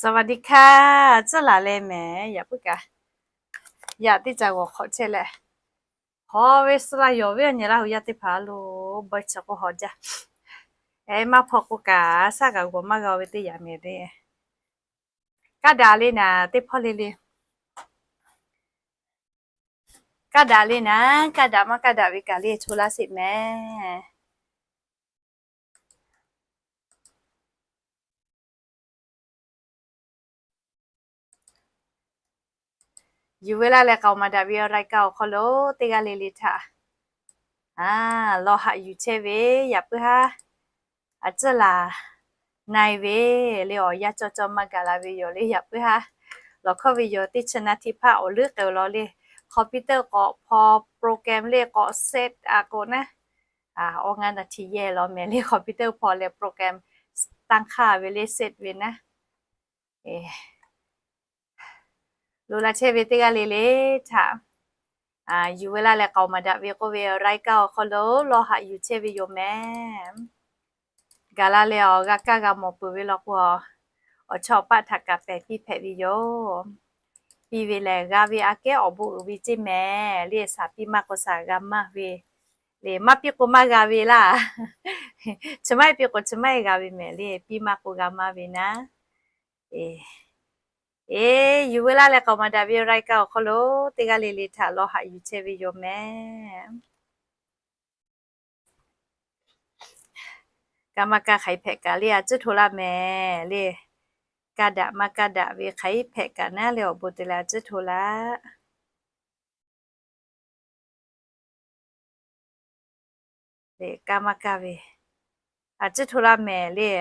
สวัสดีค่ะ tcuhˉ laˬ leh mehˍ, yaꞈ puiˉ kaꞈ yaꞈ teˇ ca g'awˬ hk'awꞈ chehˇ leh, hawˬ ve suh la yawˬ ve awˬ nyi Laˇ huˍ yaˇ teˇ hpaˍ lo bawehˇ chi k'o hawˬ jaˇ. Maˇ hpaw k'o kaꞈ shaˉ kaꞈ g'awˬ maˇ g'a ve teˇ yanˇ mehˍ le. Kaˇ daꞈ le naˍ, teˇ hpawˇ le le. Kaˇ daꞈ le naˍ, kaˇ daꞈ maˇ kaˇ daꞈ ve kaꞈ le cho laˇ sheˍ mehˍ. Yuˬ ve laˇ leh k'aoˍ maˍ daꞈ ve awˬ รายการ awˬ hk'aw lo teˇ g'aˇ le le htaꞈ lawˬ haꞈ yuˬ chehˇ ve, yaꞈ puiˉ haˉ a tcuhˉ laˬ na e ve le. Awˬ yanˇ cawˇ cawˇ maˇ gaˬ la ve yoˬ le. Yaꞈ puiˉ haˉ lawˬ hkawˇ ve yoˬ. Teˇ chi na htiꞈ hpaˇ awˬ leuˉ k'ai awˬ lawn le, computer k'awꞈ hpaw program le k'awꞈ set a k'o naˉ, awˬ ngaˇ na htiꞈ yehˇ law mehˍ le. Computer hpaw leh program tanˇ hk'aˇ ve le set ve naˉ. Loꞈ la chehˇ ve teˇ g'aˇ le le htaꞈ yuˬ ve laˇ leh k'aoˍ maˍ daꞈ ve k'oˆ ve awˬ รายการ awˬ hk'aw lo lawˬ haꞈ yuˬ chehˇ ve yoˬ mehˍ. Gaˬ la leh awˬ g'a kaˇ g'a mawˬ peuˬ ve law k'o, awˬ chawˇ awˬ paˆ htaꞈ kaꞈ pehˬ piˇ hpehꞈ ve yoˬ. Piˇ ve lehˬ g'a ve aꞈ kehˉ awˬ bon uiˍ ve ceˇ mehˍ le. Shaˍ piˇ maˇ k'o shaˍ g'a maˇ ve le. Maˇ piˇ k'o maˇ g'a ve laˇ. Chi maˇ heˆ piˇ k'o chi maˇ heˆ g'a ve mehˍ le. Piˇ maˇ k'o g'a maˇ ve naˉ. Eˬ, yuˬ ve laˇ leh k'aoˍ maˍ daꞈ ve awˬ รายการ awˬ hk'aw lo teˇ g'aˇ le le htaꞈ lawˬ haꞈ yuˬ chehˇ ve yoˬ mehˍ. Kaˇ maˇ kaˇ hk'aˬ hk'e hpehꞈ kaꞈ le a tcuhˉ hto laˇ mehˍ le. Kaˇ daꞈ maˇ kaˇ daꞈ ve hk'aˬ hk'e hpehꞈ kaꞈ naˉ le awˬ bon te leh a tcuhˉ hto laˇ. Kaˇ maˇ kaˇ ve a tcuhˉ hto laˇ mehˍ le.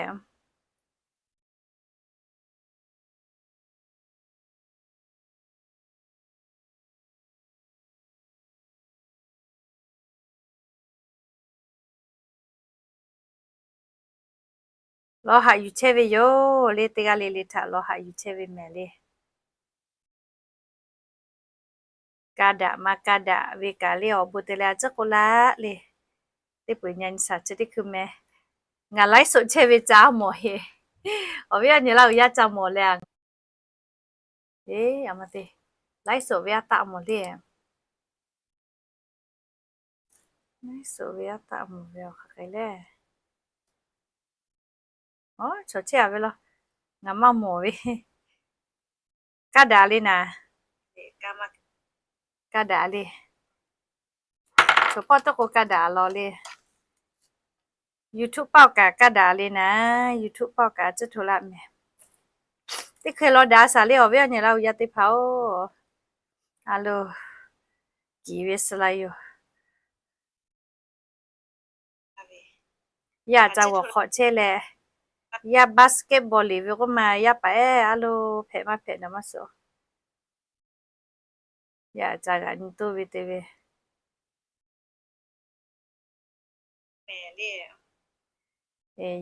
Lawˬ haꞈ yuˬ chehˇ ve yoˬ le. Teˇ g'aˇ le le htaꞈ lawˬ haꞈ yuˬ chehˇ ve mehˍ le. Kaˇ daꞈ maˇ kaˇ daꞈ ve kaꞈ le awˬ bon te leh a tcuhˉ k'oˆ laˇ le. Teˇ peuˬ nyi nyi shaˍ chi teˇ hkui meh, ngaˬ ไลฟ์สด chehˇ ve ca mawˬ heˆ. Awˬ viˉ awˬ nyi Laˇ huˍ yaˇ ca mawˬ leh a, e, a ma te, ไลฟ์สด ve a taˆ mawˬ le. ไลฟ์สด ve a taˆ mawˬ ve awˬ hk'aˬ hk'e le. Aw, chaw chehˇ a ve law, ngaˬ maˇ mawˬ ve. Kaˇ daꞈ le naˍ, kaˇ daꞈ le. Chaw pawˆ tawˇ k'o kaˇ daꞈ law le. YouTube paˆ kaꞈ kaˇ daꞈ le naˍ, YouTube paˆ kaꞈ a tcuhˉ hto laˇ mehˍ. Teˇ hkui lawˬ daꞈ shaˍ le awˬ viˉ awˬ nyi Laˇ huˍ yaˇ teˇ hpaˍ-oˬ. A lo, kiˍ ve suh la yoˬ. Yaˇ ca g'awˬ hk'awꞈ chehˇ leh, yaˇ บาสเกตบอล liꞈ ve k'oˆ ma yaˇ paˍ ehˉ a lo hpehꞈ maˇ hpehꞈ naˍ maˇ suh. Yaˇ ca g'aꞈ nyi toˇ ve te ve.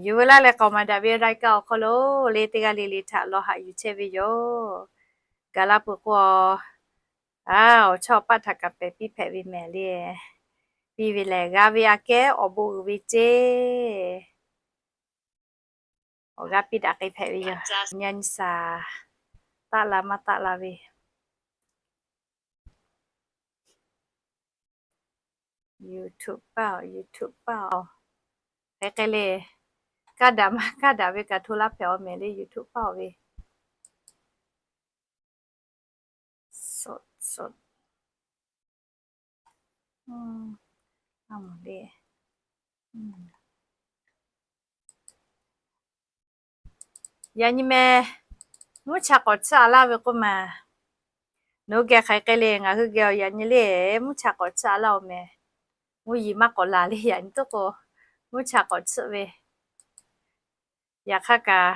Yuˬ ve laˇ leh k'aoˍ maˍ daꞈ ve รายการ awˬ hk'aw lo le teˇ g'aˇ le le htaꞈ lawˬ haꞈ yuˬ chehˇ ve yoˬ. Gaˬ la peuˬ k'o, a, awˬ chawˇ awˬ paˆ htaꞈ kaꞈ pehˬ piˇ hpehꞈ ve mehˍ le. Piˇ ve lehˬ g'a ve aꞈ kehˉ awˬ bon uiˍ ve ceˇ. Awˬ g'aˇ piˇ daꞈ k'ai hpehꞈ ve yoˬ. Nyi nyi shaˍ, taˆ la maˇ taˆ la ve. YouTube paˆ, YouTube paˆ-oˬ. Hk'e hk'e le, kaˇ daꞈ maˇ kaˇ daꞈ ve kaꞈ hto laˇ hpehꞈ-aw mehˍ le YouTube paˆ-oˬ ve. Yaꞈ nyi meh, mvuhˇ cha k'awꞈ tsuhˇ a laˇ ve k'oˆ ma. Nawˬ hui geh hk'aˬ hk'e le, ngaˬ hui geh-oˬ yaꞈ nyi le, mvuhˇ cha k'awꞈ tsuhˇ a laˇ-oˬ mehˍ. Mvuhˇ yeˬ maˇ k'awꞈ laˬ le, yaꞈ nyi toˆ k'o, mvuhˇ cha k'awꞈ tsuhˇ ve. Yaꞈ hk'aˇ kaꞈ,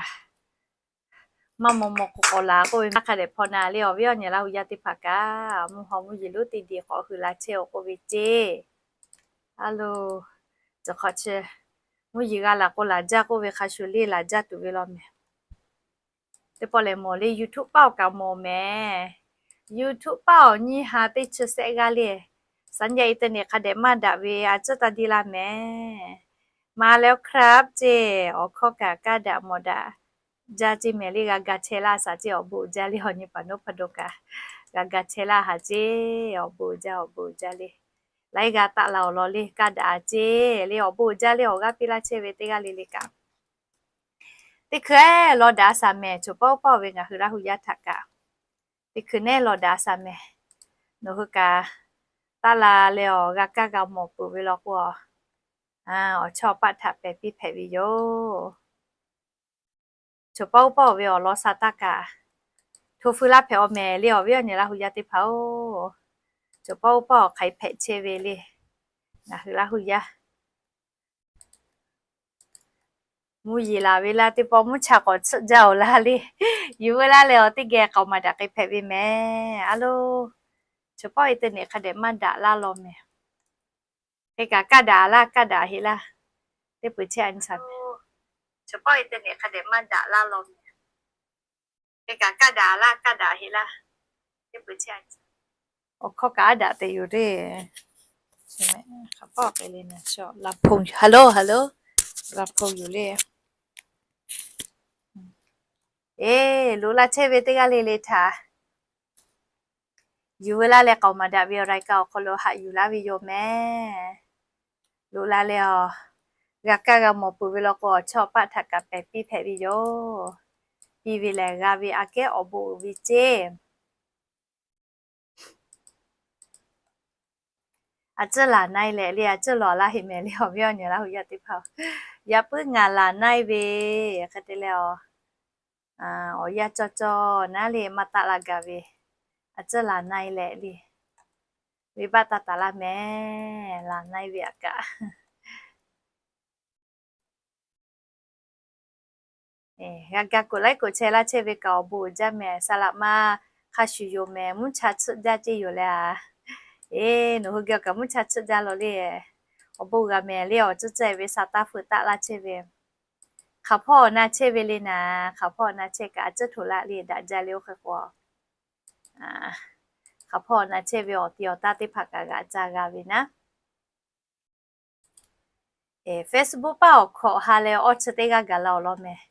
maˇ maw maw k'o k'awꞈ laˬ k'oˆ ve maˇ hk'a dehꞈ hpaw na le, awˬ viˉ awˬ nyi Laˇ huˍ yaˇ teˇ hpaˍ kaꞈ, mvuhˇ haw mvuhˇ yeˬ lonˉ teˇ diˬ k'awꞈ hui la chehˇ-oˬ k'oˆ ve ceˇ. A lo, tcuh hk'aw chi, mvuhˇ yeˬ g'a laˬ k'o laˬ jaˇ k'oˆ ve hk'a shuˍ le laˬ jaˇ tuˬ ve law mehˍ. Teˇ pawˆ lehˬ mawˬ le YouTube paˆ-oˬ kaꞈ mawˬ mehˍ. YouTube paˆ-oˬ nyiˇ ha teˇ chi sehˆ g'aˇ le. Saˍ nyi internet hk'a dehꞈ maˇ daꞈ ve a tcuhˉ taˇ diˇ laˇ mehˍ. Ma leh ครับ ceˇ, awˬ hkawˇ kaꞈ kaˇ daꞈ mawˬ daꞈ. jaˇ ceˇ mehˍ le, g'a ga chehˇ laˇ shaˍ ceˇ, awˬ bon uiˍ jaˇ le, awˬ nyi paˍ noˉ hpaˍ dawˇ kaꞈ g'a ga chehˇ laˇ haˍ ceˇ, awˬ bon uiˍ jaˇ, awˬ bon uiˍ jaˇ le. Laiˉ g'a taˆ la awˬ lawn le, kaˇ daꞈ a ceˇ le, awˬ bon uiˍ jaˇ le, awˬ g'aˇ piˇ laˇ chehˇ ve teˇ g'aˇ le le kaꞈ. Teˇ hkui ehˉ lawˬ daꞈ a shaˍ mehˍ, choˬ pawˆ uˉ pawˆ ve ngaˬ hui Laˇ hu yaˇ htaꞈ kaꞈ teˇ hkui nehˉ lawˬ daꞈ a shaˍ mehˍ. Nawˬ hui kaꞈ taˆ la leh awˬ g'a kaˇ g'a mawˬ peuˬ ve law k'o, awˬ chawˇ paˆ htaꞈ pehˬ piˇ hpehꞈ ve yoˬ. Choˬ pawˆ uˉ pawˆ ve awˬ lawn sha taˇ kaꞈ hto feu laˇ hpehꞈ-aw mehˍ le, awˬ viˉ awˬ nyi Laˇ hu yaˇ teˇ hpaˍ-oˬ. Choˬ pawˆ uˉ pawˆ awˬ hk'aˬ hk'e hpehꞈ chehˇ ve le, ngaˬ hui Laˇ hu yaˇ mvuhˇ yeˬ laˬ ve laˇ teˇ pawˆ mvuhˇ cha k'awꞈ tsuhˆ jaˇ-oˬ laˇ le. Yuˬ veu laˇ leh awˬ teˇ geh k'aoˍ maˍ daꞈ k'ai hpehꞈ ve mehˍ. A lo, choˬ pawˆ e teˇ neꞈ hk'a dehꞈ maˇ daꞈ laˇ law mehˍ. Hk'e kaꞈ kaˇ daꞈ laˇ, kaˇ daꞈ heˆ laˇ. Teˇ peuˬ chehˇ a nyi shaˍ mehˍ. Choˬ pawˆ e teˇ neꞈ hk'a dehꞈ maˇ daꞈ laˇ law mehˍ. Hk'e kaꞈ kaˇ daꞈ laˇ, kaˇ daꞈ heˆ laˇ. Teˇ peuˬ chehˇ a nyi shaˍ. Awˬ hkawˇ kaꞈ aˉ daꞈ te yoˬ le. Hk'a pawˆ k'ai le na, hello, hello, la hpu yoˬ le. Eˬ, loꞈ la chehˇ ve teˇ g'aˇ le le htaꞈ yuˬ veu laˇ leh k'aoˍ maˍ daꞈ ve awˬ รายการ awˬ hk'aw lo haꞈ yuˬ laˇ ve yoˬ mehˍ. Loꞈ la leh awˬ g'a kaˇ g'a mawˬ peuˬ ve law k'o, awˬ chawˇ paˆ htaꞈ kaꞈ pehˬ piˇ hpehꞈ ve yoˬ. Piˇ ve lehˬ g'a ve aꞈ kehˉ awˬ bon uiˍ ve ceˇ. A ciˉ laˬ na-e leh le, a ciˉ lawˬ laˇ heˆ mehˍ le, awˬ viˉ awˬ nyi Laˇ hu yaˇ teˇ hpaˍ-oˬ. Yaꞈ puiˉ ngaˬ laˬ na-e ve hk'e te leh, awˬ yanˇ cawˇ cawˇ naˉ le maˇ taˆ la gaˬ ve, a ciˉ laˬ na-e leh le, venˇbaˆ taˇ taˍ laˇ mehˍ, laˬ na-e ve aꞈ kaꞈ. G'a ga กดไลค์ กดแชร์ laˇ chehˇ ve kaꞈ awˬ bon uiˍ jaˇ mehˍ. Saˍ laꞈ ma hk'a shuˍ yoˬ mehˍ, mvuhˇ cha tsuhˆ jaˇ ceˇ yoˬ leh a. Eˬ, nawˬ hui geh kaꞈ mvuhˇ cha tsuhˆ jaˇ law le. Awˬ bon g'a mehˍ le, awˬ ceuˬ ceuˬ ve sha taˇ feu taˆ laˇ chehˇ ve. Hk'aˬ hpawˇ awˬ na chehˇ ve le naˍ, hk'aˬ hpawˇ awˬ na chehˇ kaꞈ a ciˉ htoꞈ laˇ le daꞈ jaˇ le oˇ hk'e k'o. Hk'aˬ hpawˇ awˬ na chehˇ ve awˬ ti awˬ taˇ teˇ hpaˍ kaꞈ g'aꞈ ca g'a ve naˉ. Facebook paˇ awˬ hkawꞈ ha leh awˇ chi teˇ g'aˇ gaˬ la awˬ lawn mehˍ.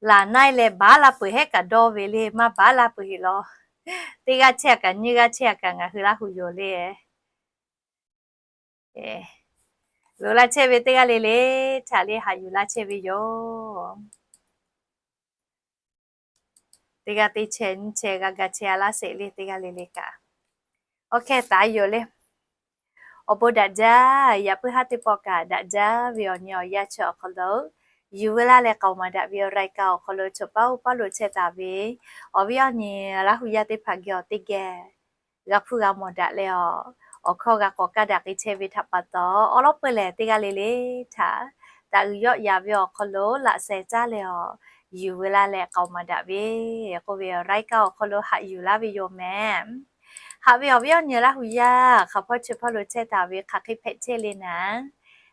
Laˬ na-e leh baˉ la peuˬ hehˉ kaꞈ dawˇ ve le, maˇ baˉ la peuˬ heˆ law. Teˇ g'aˇ chehˇ a kaꞈ nyiˇ g'aˇ chehˇ a kaꞈ ngaˬ hui Laˇ hu yoˬ le. Loꞈ la chehˇ ve teˇ g'aˇ le le htaꞈ le haꞈ yuˬ laˇ chehˇ ve yoˬ. Teˇ g'aˇ teˇ chehˇ nyiˇ chehˇ g'a ga chehˇ a laˇ sheˍ le, teˇ g'aˇ le le kaꞈ. Awˬ hkehˇ taˍ yoˬ le. Awˬ bon daꞈ jaˇ, yaꞈ puiˉ haˉ teˇ pawˆ kaꞈ daꞈ jaˇ ve awˬ nyi awˬ yanˇ chi awˬ hk'aw lo yuˬ veu laˇ leh k'aoˍ maˍ daꞈ ve awˬ รายการ awˬ hk'aw lo choˬ paˉ uˉ paˉ lo chehˇ taˍ ve awˬ viˉ awˬ nyi Laˇ hu yaˇ teˇ hpaˍ geh awˬ teˇ geh g'a hpuˇ g'a mawˬ daꞈ leh awˬ, awˬ hkawˇ g'a k'awꞈ kaˇ daꞈ k'ai chehˇ ve htaꞈ pa taw, awˉ lawˉ peuˇ lehˬ teˇ g'aˇ le le htaꞈ taꞈ g'uiˬ yawˆ yan ve awˬ hk'aw lo laꞈ sheh caˇ leh awˬ, yuˬ veu laˇ leh k'aoˍ maˍ daꞈ ve k'oˆ ve awˬ รายการ awˬ hk'aw lo haꞈ yuˬ laˇ ve yoˬ mehˍ. Haꞈ ve awˬ viˉ awˬ nyi Laˇ hu yaˇ hk'aˬ hpawˇ chi hpawˇ lo chehˇ taˍ ve hk'aˬ hk'e hpehꞈ chehˇ le naˍ,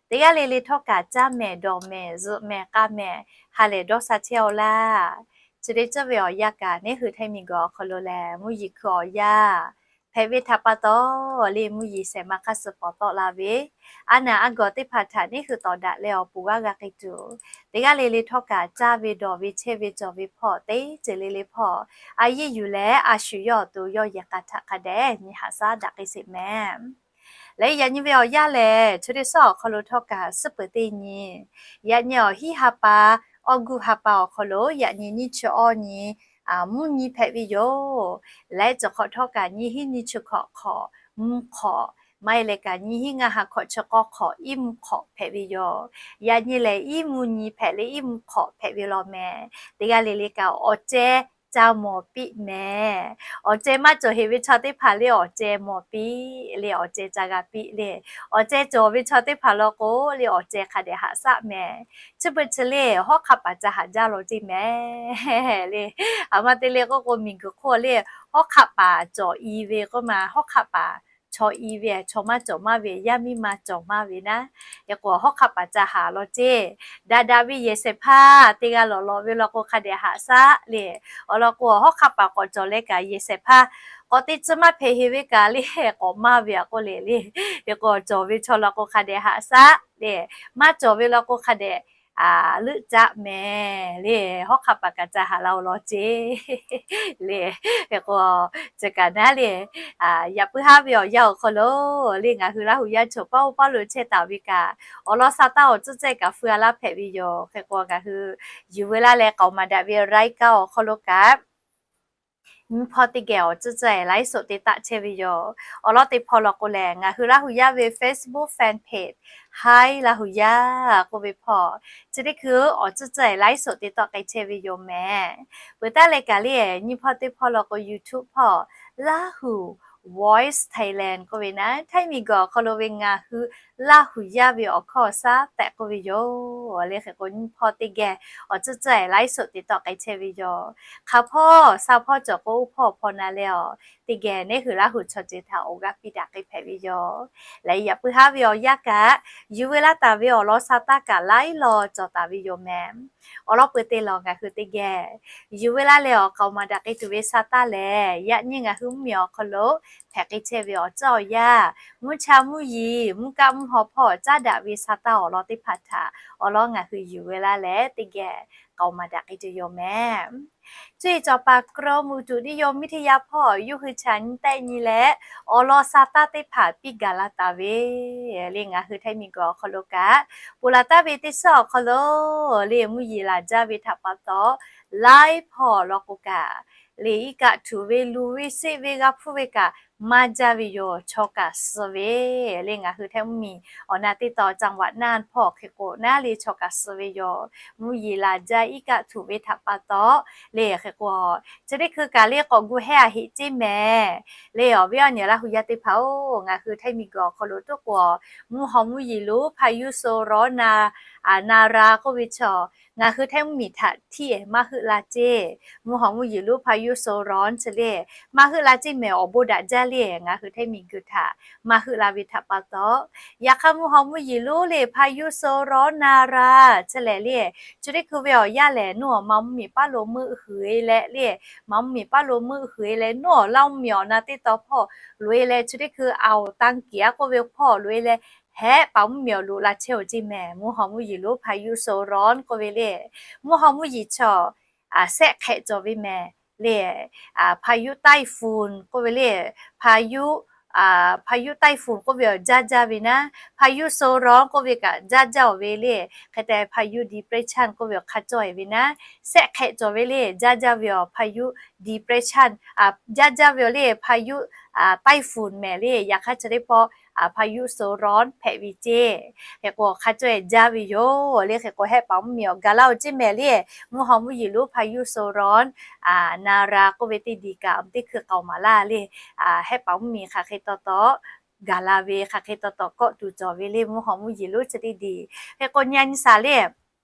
teˇ g'aˇ le le htawˇ kaꞈ caˇ mehˍ dawˬ mehˍ zuhꞈ mehˍ k'a mehˍ ha lehˬ dawˇ sha chehˇ-aw laˇ. Chi te cawˇ ve awˬ yanˇ kaꞈ neˉ hui hteˇ miˬ gawˬ awˬ hk'aw lo lehˬ mvuhˇ yeˬ hkui awˬ yanˇ hpehꞈ ve htaꞈ pa taw le, mvuhˇ yeˬ shehˍ ma hk'aˇ suh pawˍ tawˆ la ve, a naˍ a gawˬ teˇ hpaˍ htaꞈ neˉ hui tawˍ daꞈ leh awˬ pon g'aˇ g'a k'ai tuˬ, teˇ g'aˇ le le htawˇ kaꞈ caˇ ve dawˬ ve chehˇ ve cawˬ ve hpawˇ teˇ ceuˬ le le hpawˇ a yeˇ yuˬ leh a shu yawˇ awˬ to yawˇ yehˬ k'a htaꞈ hk'a dehꞈ nyi haꞈ shaˉ daꞈ k'ai sheˍ mehˍ. Leh yaꞈ nyi ve awˬ yanˇ lehˬ, chi teˇ suhˉ awˬ hk'aw lo htawˇ kaꞈ suhˉ peuˬ teˇ nyi, yaꞈ nyi awˬ hiˉ ha pa, August ha pa awˬ hk'aw lo yaꞈ nyi nyiˇ chi awˇ nyi mvuhˇ nyi hpehꞈ ve yoˬ. Leh cawˬ hk'awꞈ htawˇ kaꞈ nyiˇ hiˉ nyiˇ chi hkawꞈ hk'awꞈ mvuhˇ hk'awꞈ, maˇ heˆ leh kaꞈ nyiˇ hiˉ ngaˇ ha hkawꞈ chi k'awˇ hk'awꞈ iˉ mvuhˇ hk'awꞈ hpehꞈ ve yoˬ. Yaꞈ nyi lehˬ iˉ mvuhˇ nyi hpehꞈ leh iˉ mvuhˇ hk'awꞈ hpehꞈ ve law mehˍ. Teˇ g'aˇ le le kaꞈ awˬ ceh ca mawˬ piˇ mehˍ. Awˬ ceh maˇ cawˬ heˍ ve chaw teˇ hpaˍ le awˬ ceh mawˬ piˇ le, awˬ ceh ca g'a piˇ le. Awˬ ceh cawˬ ve chaw teˇ hpaˍ law k'o le awˬ ceh hk'a dehꞈ haꞈ shaˉ mehˍ. Chi beuꞈ chi le hawˉ hk'aˆ paˍ ca haꞈ jaˇ law ceˇ mehˍ le. Aˬ ma te le k'oˆ k'o miˬ guiˬ hk'oˆ le hawˉ hk'aˆ paˍ cawˬ i ve k'oˆ ma, hawˉ hk'aˆ paˍ chaw i ve, chaw maˇ cawˬ maˇ ve, yaˇ miˇ ma cawˬ maˇ ve naˉ. Hk'e k'o hawˉ hk'aˆ paˍ ca haꞈ law ceˇ. Daꞈ daꞈ ve yehˬ shehˍ hpaˇ teˇ g'aˇ lawˬ lawꞈ ve law k'o hk'a dehꞈ haꞈ shaˉ le. Awˬ lawn k'o hawˉ hk'aˆ paˍ k'awꞈ cawˬ leh kaꞈ yehˬ shehˍ hpaˇ k'awꞈ te tcuh maˇ hpehꞈ heˍ ve kaꞈ le k'awꞈ maˇ ve aꞈ k'oˆ le le. Hk'e k'o cawˬ ve chaw law k'o hk'a dehꞈ haꞈ shaˉ le. Maˇ cawˬ ve law k'o hk'a dehꞈ leuˆ caˆ mehˍ le, hawˉ hk'aˆ paˍ kaꞈ ca haꞈ la-o law ceˇ le. Hk'e k'o, chi kaꞈ naˉ le, yaꞈ puiˉ haˉ ve awˬ yanˇ awˬ hk'aw lo le, ngaˬ hui Laˇ huˍ yaˇ chaw paˇ oˇ paˇ lo chehˇ taˍ ve kaꞈ, awˬ lawn sa taˇ awˬ tcuhˉ cehˇ kaꞈ feu a laˇ hpehꞈ ve yoˬ. Hk'e k'o, ngaˬ hui yuˬ veu laˇ leh k'aoˍ maˍ daꞈ ve รายการ awˬ hk'aw lo kaꞈ nyiˇ hpawˇ teˇ geh awˬ tcuhˉ cehˇ ไลฟ์สด te taˆ chehˇ ve yoˬ. Awˬ lawn teˇ hpawˇ law k'o lehˬ, ngaˬ hui Laˇ huˍ yaˇ ve Facebook fan page Hi Laˇ huˍ yaˇ k'oˆ ve hpawˇ, chi teˇ hkui awˬ tcuhˉ cehˇ ไลฟ์สด te tawˆ k'ai chehˇ ve yoˬ mehˍ. Peuˬ taˉ leh kaꞈ le, nyiˇ hpawˇ teˇ hpawˇ law k'o YouTube hpawˇ Laˇ huˍ Voice Thailand k'oˆ ve naˉ, htaiˇ miˬ guiˬ awˬ hk'aw lo ve ngaˬ hui Laˇ huˍ yaˇ ve awˬ hkawˇ awˬ shaˉ tehꞈ k'oˆ ve yoˬ le. Hk'e k'o, nyiˇ hpawˇ teˇ geh awˬ tcuhˉ cehˇ ไลฟ์สด te tawˆ k'ai chehˇ ve yoˬ. Hk'aˬ hpawˇ sa hpawˇ cawˬ k'o, oˇ hpawˇ hpawˇ na leh awˬ teˇ geh neˉ hui Laˇ huˍ chaw ceuˬ htaꞈ awˬ g'aˇ piˇ daꞈ k'ai hpehꞈ ve yoˬ. Leh yaꞈ puiˉ haˉ ve awˬ yanˇ kaꞈ, yuˬ veu laˇ taˍ ve awˬ lawn sa taˇ kaꞈ laiˉ law cawˬ taˍ ve yoˬ mehˍ. Awˬ lawn peuˬ te lawˬ ngaˬ hui teˇ geh yuˬ veu laˇ leh awˬ k'aoˍ maˍ daꞈ k'ai tuˬ ve sa taˇ lehˬ, yaꞈ nyi ngaˬ hui mvuhˇmiˬ awˬ hk'aw lo hpehꞈ k'ai chehˇ ve awˬ tcuhˉ awˬ yanˇ, mvuhˇ cha mvuhˇ yeˬ, mvuhˇ kaˆ mvuhˇ haw hpawˇ caˉ daꞈ ve sa taˇ awˬ lawn teˇ hpaˍ htaꞈ awˬ lawn ngaˬ hui yuˬ veu laˇ leh teˇ geh k'aoˍ maˍ daꞈ k'ai tuˬ yoˬ mehˍ. Cuˇ yiˍ cawˬ paˍ kro muˍ tuꞈ niˇ yawˇ miˇ hteˇ yaˇ hpawˇ yawˇ hui chaꞈ nyi tehˆ nyi leh, awˬ lawn sa taˇ teˇ hpaˍ piˇ gaˬ la taˍ ve le. Ngaˬ hui htaiˇ miˬ guiˬ awˬ hk'aw lo kaꞈ, ponˬ laˬ taˍ ve teˇ suhˉ awˬ hk'aw lo le, mvuhˇ yeˬ laˬ jaˇ ve htaꞈ pa taw, laiˉ hpawˇ law k'o kaꞈ le, iˉ kaˆ htuꞈ ve, luˬ ve, seˆ ve, g'a hpuˇ ve kaꞈ maˇ jaˇ ve yoˬ. Chaw kaꞈ suh ve le. Ngaˬ hui htaiˇ mvuhˇmiˬ awˬ na teˇ taw จังหวัดน่าน hpawˇ hk'e k'o naˉ le, chaw kaꞈ suh ve yoˬ. Mvuhˇ yeˬ laˬ jaˇ, iˉ kaˆ htuꞈ ve htaꞈ pa taw le. Hk'e k'o, chi teˇ hkui kaꞈ le k'awꞈ gu hehˉ a heꞈ ceˇ mehˍ le. Awˬ viˉ awˬ nyi Laˇ huˍ yaˇ teˇ hpaˍ-oˬ, ngaˬ hui htaiˇ miˬ guiˬ awˬ hk'aw lo toˆ k'o, mvuhˇ haw mvuhˇ yeˬ lonˉ พายุโซนร้อน นา นารา k'oˆ ve chaw, ngaˬ hui htaiˇ mvuhˇmiˬ htaꞈ htiˇ ehˍ maˇ heuˆ la ceˇ. Mvuhˇ haw mvuhˇ yeˬ lonˉ พายุโซนร้อน chi le maˇ heuˆ la ceˇ mehˍ. Awˬ bon daꞈ jaˇ le, ngaˬ hui htaiˇ miˬ guiˬ htaꞈ maˇ heuˆ la ve htaꞈ pa taw, yaꞈ hk'aˇ mvuhˇ haw mvuhˇ yeˬ lonˉ le พายุโซนร้อน นารา chi lehˬ le, chi teˇ hkui ve awˬ yanˇ lehˬ, nuˇ awˬ ma mvuhˇmiˬ paˉ lo meuˆ huiˍ e leh le, ma mvuhˇmiˬ paˉ lo meuˆ huiˍ e leh, nuˇ awˬ Laˇ mvuhˇmiˬ awˬ na teˇ taw hpawˇ loꞈ e leh, chi teˇ hkui awˬ tanˇ kiˍ a k'oˆ ve hpawˇ loꞈ e leh, hehˉ paˍ mvuhˇmiˬ awˬ loꞈ la chehˇ-oˬ ceˇ mehˍ. Mvuhˇ haw mvuhˇ yeˬ lonˉ พายุโซนร้อน k'oˆ ve le, mvuhˇ haw mvuhˇ yeˬ chaw sehˆ hk'ehꞈ cawˬ ve mehˍ le. พายุไต้ฝุ่น k'oˆ ve le, พายุ พายุไต้ฝุ่น k'oˆ ve awˬ jaˇ jaˇ ve naˉ, พายุโซนร้อน k'oˆ ve kaꞈ jaˇ jaˇ-oˬ ve le. Hk'e te พายุ ดีเปรสชัน k'oˆ ve awˬ hk'a cawˇ e ve naˉ, sehˆ hk'ehꞈ cawˬ ve le, jaˇ jaˇ ve awˬ พายุ ดีเปรสชัน jaˇ jaˇ ve awˬ le, พายุ ไต้ฝุ่น mehˍ le. Yaꞈ hk'aˇ chi teˇ pawˆ พายุโซนร้อน hpehꞈ ve ceˇ. Hk'e k'o, hk'a cawˇ e jaˇ ve yoˬ le. Hk'e k'o, hehˆ paˍ mvuhˇmiˬ awˬ gaˬ laˇ-oˬ ceˇ mehˍ le. Mvuhˇ haw mvuhˇ yeˬ lonˉ พายุโซนร้อน นารา k'oˆ ve teˇ diˬ kaꞈ awˬ teˇ hkui k'aoˍ maˍ laˇ le, hehˆ paˍ mvuhˇmiˬ hk'aˬ hk'e taw taw gaˬ la ve, hk'aˬ hk'e taw taw kawˆ tuˬ cawˬ ve le. Mvuhˇ haw mvuhˇ yeˬ lonˉ chi teˇ diˬ. Hk'e k'o, nyi a nyi saˍ le,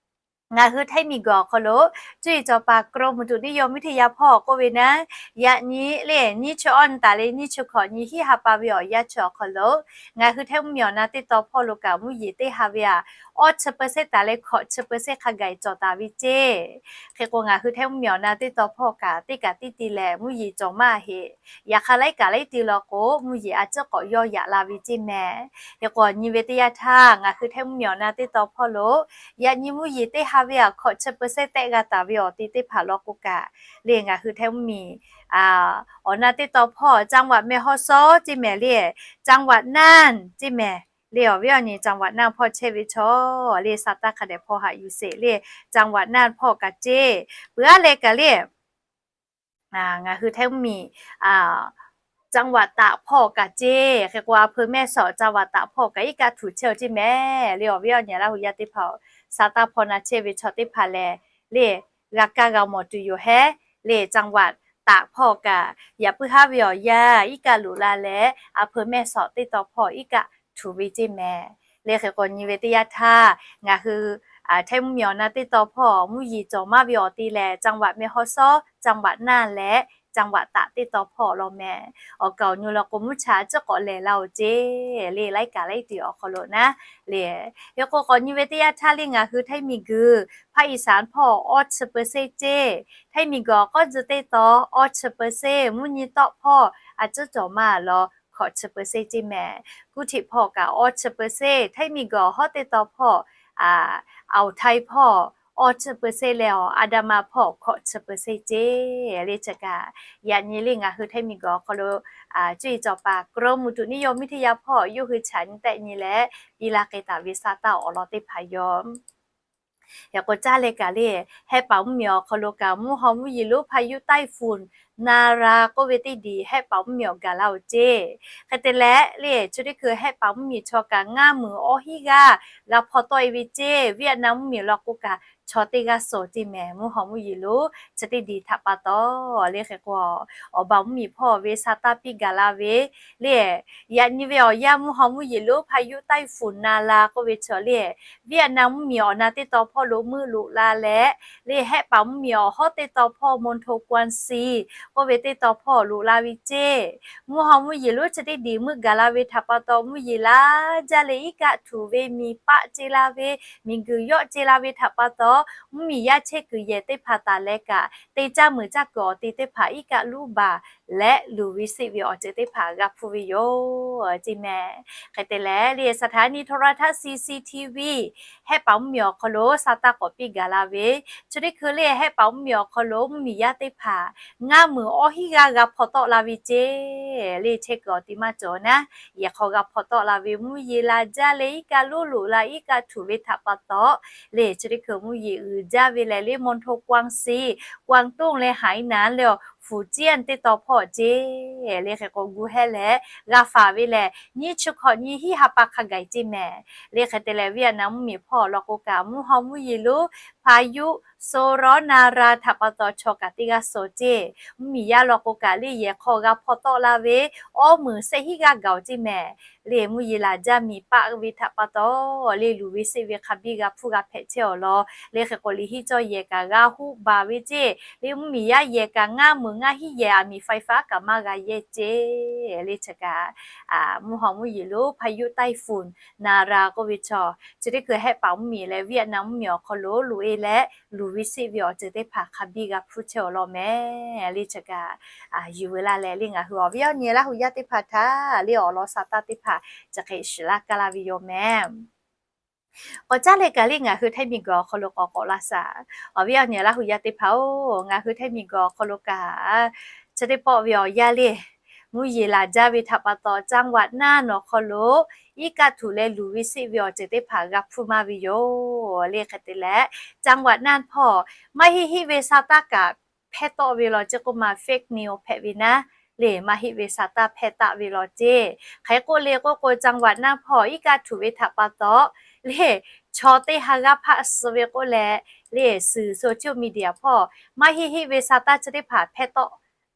ngaˬ hui htaiˇ miˬ guiˬ awˬ hk'aw lo cuˇ yiˍ cawˬ paˍ kro muˍ tuꞈ niˇ yawˇ miˇ hteˇ yaˇ hpawˇ k'oˆ ve naˉ, yaꞈ nyi le, nyiˇ chi awˇ nyi taˍ leh nyiˇ chi hkawꞈ nyi hiˉ ha pa ve awˬ yanˇ chi awˬ hk'aw lo, ngaˬ hui htaiˇ mvuhˇmiˬ awˬ na teˇ taw hpawˇ lo kaꞈ mvuhˇ yeˬ teˇ ha ve aꞈ, awˇ chi เปอร์เซ็นต์ taˍ leh hkawꞈ chi เปอร์เซ็นต์ hk'a gaˬ cawˬ taˍ ve ceˇ. Hk'e k'o, ngaˬ hui htaiˇ mvuhˇmiˬ awˬ na teˇ taw hpawˇ kaꞈ teˇ kaꞈ teˇ te leh mvuhˇ yeˬ cawˬ maˇ heˆ. Yaꞈ hk'aˇ laiˉ kaꞈ laiˉ te law k'o, mvuhˇ yeˬ a ciˉ k'awꞈ yawˇ yaꞈ la ve ceˇ mehˍ. Hk'e k'o, nyi ve teˇ yanˇ htaˇ ngaˬ hui htaiˇ mvuhˇmiˬ awˬ na teˇ taw hpawˇ lo, yaꞈ nyi mvuhˇ yeˬ teˇ ha ve aꞈ hkawꞈ chi เปอร์เซ็นต์ tehˆ g'a taˍ ve awˬ te teˇ hpaˍ law k'o kaꞈ le, ngaˬ hui htaiˇ mvuhˇmiˬ awˬ na teˇ taw hpawˇ จังหวัดแม่ฮ่องสอน ceˇ mehˍ le, จังหวัดน่าน ceˇ mehˍ le. Awˬ viˉ awˬ nyi จังหวัดน่าน hpawˇ chehˇ ve chaw le, sa taˇ hk'a dehꞈ hpawˇ haꞈ yuˬ sheˍ le, จังหวัดน่าน hpawˇ kaꞈ ceˇ. Peuˬ aˉ leh kaꞈ le, ngaˬ hui htaiˇ mvuhˇmiˬ จังหวัดตาก hpawˇ kaꞈ ceˇ. Hk'e k'o, a hpeu แม่ฮ่องสอน จังหวัดตาก hpawˇ kaꞈ iˉ kaˆ htuꞈ chehˇ-oˬ ceˇ mehˍ le. Awˬ viˉ awˬ nyi Laˇ huˍ yaˇ teˇ hpaˍ-oˬ, sa taˇ hpawˇ na chehˇ ve chaw teˇ hpaˍ lehˬ le, g'a kaˇ g'a mawˬ tuˬ yoˬ hehˉ le. จังหวัดตาก hpawˇ kaꞈ yaꞈ puiˉ haˉ ve awˬ yanˇ iˉ kaˆ loꞈ la leh, a hpeu แม่ฮ่องสอน teˇ taw hpawˇ iˉ kaˆ htuꞈ ve ceˇ mehˍ le. Hk'e k'o, nyi ve teˇ yanˇ htaˇ ngaˬ hui htaiˇ mvuhˇmiˬ awˬ na teˇ taw hpawˇ mvuhˇ yeˬ cawˬ maˇ ve awˬ te lehˬ, จังหวัดแม่ฮ่องสอน, จังหวัดน่าน leh จังหวัดตาก teˇ taw hpawˇ law mehˍ. Awˬ kaˍ awˬ nyu law k'o, mvuhˇ cha a ciˉ k'awꞈ lehˬ la-oˬ ceˇ le, laiˉ kaꞈ laiˉ te awˬ hk'aw lo naˉ le. Hk'e k'o, k'awꞈ nyi ve teˇ yanˇ htaˇ le, ngaˬ hui htaiˇ miˬ guiˬ ภาคอีสาน hpawˇ awˇ chi เปอร์เซ็นต์ ceˇ. Htaiˇ miˬ guiˬ awˬ k'awˇ tcuh teˇ taw awˇ chi เปอร์เซ็นต์, mvuhˇ nyi tawˆ hpawˇ a ciˉ cawˬ maˇ law hkawꞈ chi เปอร์เซ็นต์ ceˇ mehˍ. Kuˇ hteꞈ hpawˇ kaꞈ awˇ chi เปอร์เซ็นต์, htaiˇ miˬ guiˬ awˬ hawˉ teˇ taw hpawˇ Awˬ htaiˇ hpawˇ awˇ chi เปอร์เซ็นต์ leh awˬ อันดามัน hpawˇ hkawꞈ chi เปอร์เซ็นต์ ceˇ le. Chi kaꞈ yaꞈ nyi le ngaˬ hui Htaiˇ miˬguiˬ awˬ hk'aw lo cuˇ yiˍ cawˬ paˍ กรมอุตุนิยมวิทยา hpawˇ yawˇ hui chaꞈ nyi tehˆ nyi leh piˇ laˇ k'ai taˍ ve sa taˇ awˬ lawn teˇ hpaˍ yoˬ. Hk'e k'o caˇ leh kaꞈ le, hehˆ paˍ mvuhˇmiˬ awˬ hk'aw lo kaꞈ mvuhˇ haw mvuhˇ yeˬ lonˉ พายุไต้ฝุ่น Nara k'oˆ ve teˇ diˬ hehˆ paˍ mvuhˇmiˬ awˬ gaˬ laˇ-oˬ ceˇ. Hk'e te leh le chi teˇ hkui hehˆ paˍ mvuhˇmiˬ chaw kaꞈ ngaˇ meunˍ awˇ hinˉ g'aˇ g'a hpaw tawˆ e ve ceˇ. Vietnam mvuhˇmiˬ law k'o kaꞈ chaw teˇ g'aˇ suh ceˇ mehˍ, mvuhˇ haw mvuhˇ yeˬ lonˉ chi teˇ diˬ htaꞈ pa taw le. Hk'e k'o, awˬ baˬ mvuhˇmiˬ hpawˇ ve sa taˇ piˇ gaˬ la ve le, yaꞈ nyi ve awˬ yanˇ mvuhˇ haw mvuhˇ yeˬ lonˉ พายุไต้ฝุ่น Nara k'oˆ ve chaw le, Vietnam mvuhˇmiˬ awˬ na teˇ taw hpawˇ lo meuˆ loꞈ la leh le, hehˆ paˍ mvuhˇmiˬ awˬ hawˉ teˇ taw hpawˇ มณฑลกวางซี k'oˆ ve teˇ taw hpawˇ loꞈ la ve ceˇ. Mvuhˇ haw mvuhˇ yeˬ lonˉ chi teˇ diˬ meuˆ gaˬ la ve htaꞈ pa taw mvuhˇ yeˬ laˇ jaˇ leh iˉ kaˆ htuꞈ ve miˬ paˆ ce la ve, miˬguiˬ yawˆ ce la ve htaꞈ pa taw mvuhˇmiˬ yaˇ chehˇ kuiˬ yehˬ teˇ hpaˍ taˍ leh kaꞈ te caˇ meuˍ caˇ kuiˬ awˬ te teˇ hpaˍ iˉ kaˆ luˉ baˬ leh luˬ ve seˆ ve awˬ ceuˬ teˇ hpaˍ g'a hpuˇ ve yoˬ ceˇ mehˍ. Hk'e te leh le สถานีโทรทัศน์ ซีซีทีวี hehˆ paˍ mvuhˇmiˬ awˬ hk'aw lo sa taˇ k'awꞈ piˇ gaˬ la ve, chi teˇ hkui le hehˆ paˍ mvuhˇmiˬ awˬ hk'aw lo mvuhˇmiˬ yaˇ teˇ hpaˍ ngaˇ meunˍ awˇ hinˉ g'aˇ g'a hpaw tawˆ la ve ceˇ. Le chehˇ kuiˬ awˬ ti maˇ cawˬ naˉ, yehˬ hk'aw g'a hpaw tawˆ la ve mvuhˇ yeˬ laˬ jaˇ leh iˉ kaˆ luˉ loꞈ la iˉ kaˆ htuꞈ ve htaꞈ pa taw le chi teˇ hkui mvuhˇ yeˬ uiˍ jaˇ ve lehˬ le มณฑลกวางซี, Guangdong leh Hainan leh awˬ Fujian teˇ taw hpawˇ ceˇ. Le hk'e k'o gu hehˉ leh g'a faˍ ve lehˬ nyiˇ chi hkawꞈ nyi hiˉ ha pa hk'a gaˬ ceˇ mehˍ. Le hk'e te leh Vietnam mvuhˇmiˬ hpawˇ law k'o kaꞈ mvuhˇ haw mvuhˇ yeˬ lonˉ พายุโซนร้อนนารา htaꞈ pa taw chaw kaꞈ teˇ g'aˇ suh ceˇ. Mvuhˇmiˬ yaˇ law k'o kaꞈ le yehˬ hk'aw g'a hpaw tawˆ la ve awˇ meunˍ shehˆ hinˉ g'aˇ gaˬ-oˬ ceˇ mehˍ. Le mvuhˇ yeˬ laˬ jaˇ miˬ paˆ ve htaꞈ pa taw le luˬ ve seˆ ve hk'a biˇ g'a hpuˇ g'a hpehꞈ chehˇ awˬ lawn. Le hk'e k'o liꞈ hiˉ cawˇ yehˬ kaꞈ g'a hoˆ baˬ ve ceˇ. Le mvuhˇmiˬ yaˇ yehˬ kaꞈ ngaˇ meunˍ ngaˇ hinˉ yehˬ aˬ miˍ ไฟฟ้า kaꞈ maˇ g'a yehˇ ceˇ. Le chi kaꞈ mvuhˇ haw mvuhˇ yeˬ lonˉ พายุไต้ฝุ่น Nara k'oˆ ve chaw chi teˇ hkui hehˆ paˍ mvuhˇmiˬ leh Vietnam mvuhˇmiˬ awˬ hk'aw lo loꞈ e leh luˬ ve seˆ ve awˬ ceuˬ teˇ hpaˍ hk'a biˇ g'a hpuˇ chehˇ awˬ lawn mehˍ. Le chi kaꞈ yuˬ ve laˇ leh le ngaˬ hui awˬ viˉ awˬ nyi Laˇ hu yaˇ teˇ hpaˍ htaꞈ le awˬ lawn sa taˇ teˇ hpaˍ chi hk'e shiˍ laˇ kaˇ laˇ ve yoˬ mehˍ. K'awꞈ caˉ leh kaꞈ le ngaˬ hui Htaiˇ miˬguiˬ awˬ hk'aw lo k'awꞈ k'awꞈ laˇ shaˍ. Awˬ viˉ awˬ nyi Laˇ hu yaˇ teˇ hpaˍ-oˬ, ngaˬ hui Htaiˇ miˬguiˬ awˬ hk'aw lo kaꞈ chi teˇ pawˆ ve awˬ yanˇ le mvuhˇ yeˬ laˬ jaˇ ve htaꞈ pa taw จังหวัดน่าน awˬ hk'aw lo iˉ kaˆ htuꞈ leh luˬ ve seˆ ve awˬ ceuˬ teˇ hpaˍ g'a hpuˇ maˇ ve yoˬ. Le hk'e te leh จังหวัดน่าน hpawˇ maˇ heˆ heˆ ve sa taˇ kaꞈ hpehˇ tawˆ ve law ceˇ k'oˆ ma fake news hpehꞈ ve naˉ, le maˇ heˆ ve sa taˇ hpehˇ taˆ ve law ceˇ. Hk'e k'oˆ le k'oˆ k'o จังหวัดน่าน hpawˇ iˉ kaˆ htuꞈ ve htaꞈ pa taw le chaw teˇ ha g'aˇ hpaˆ suh ve k'oˆ leh le suhˍ social media hpawˇ maˇ heˆ heˆ ve sa taˇ chi teˇ hpaˍ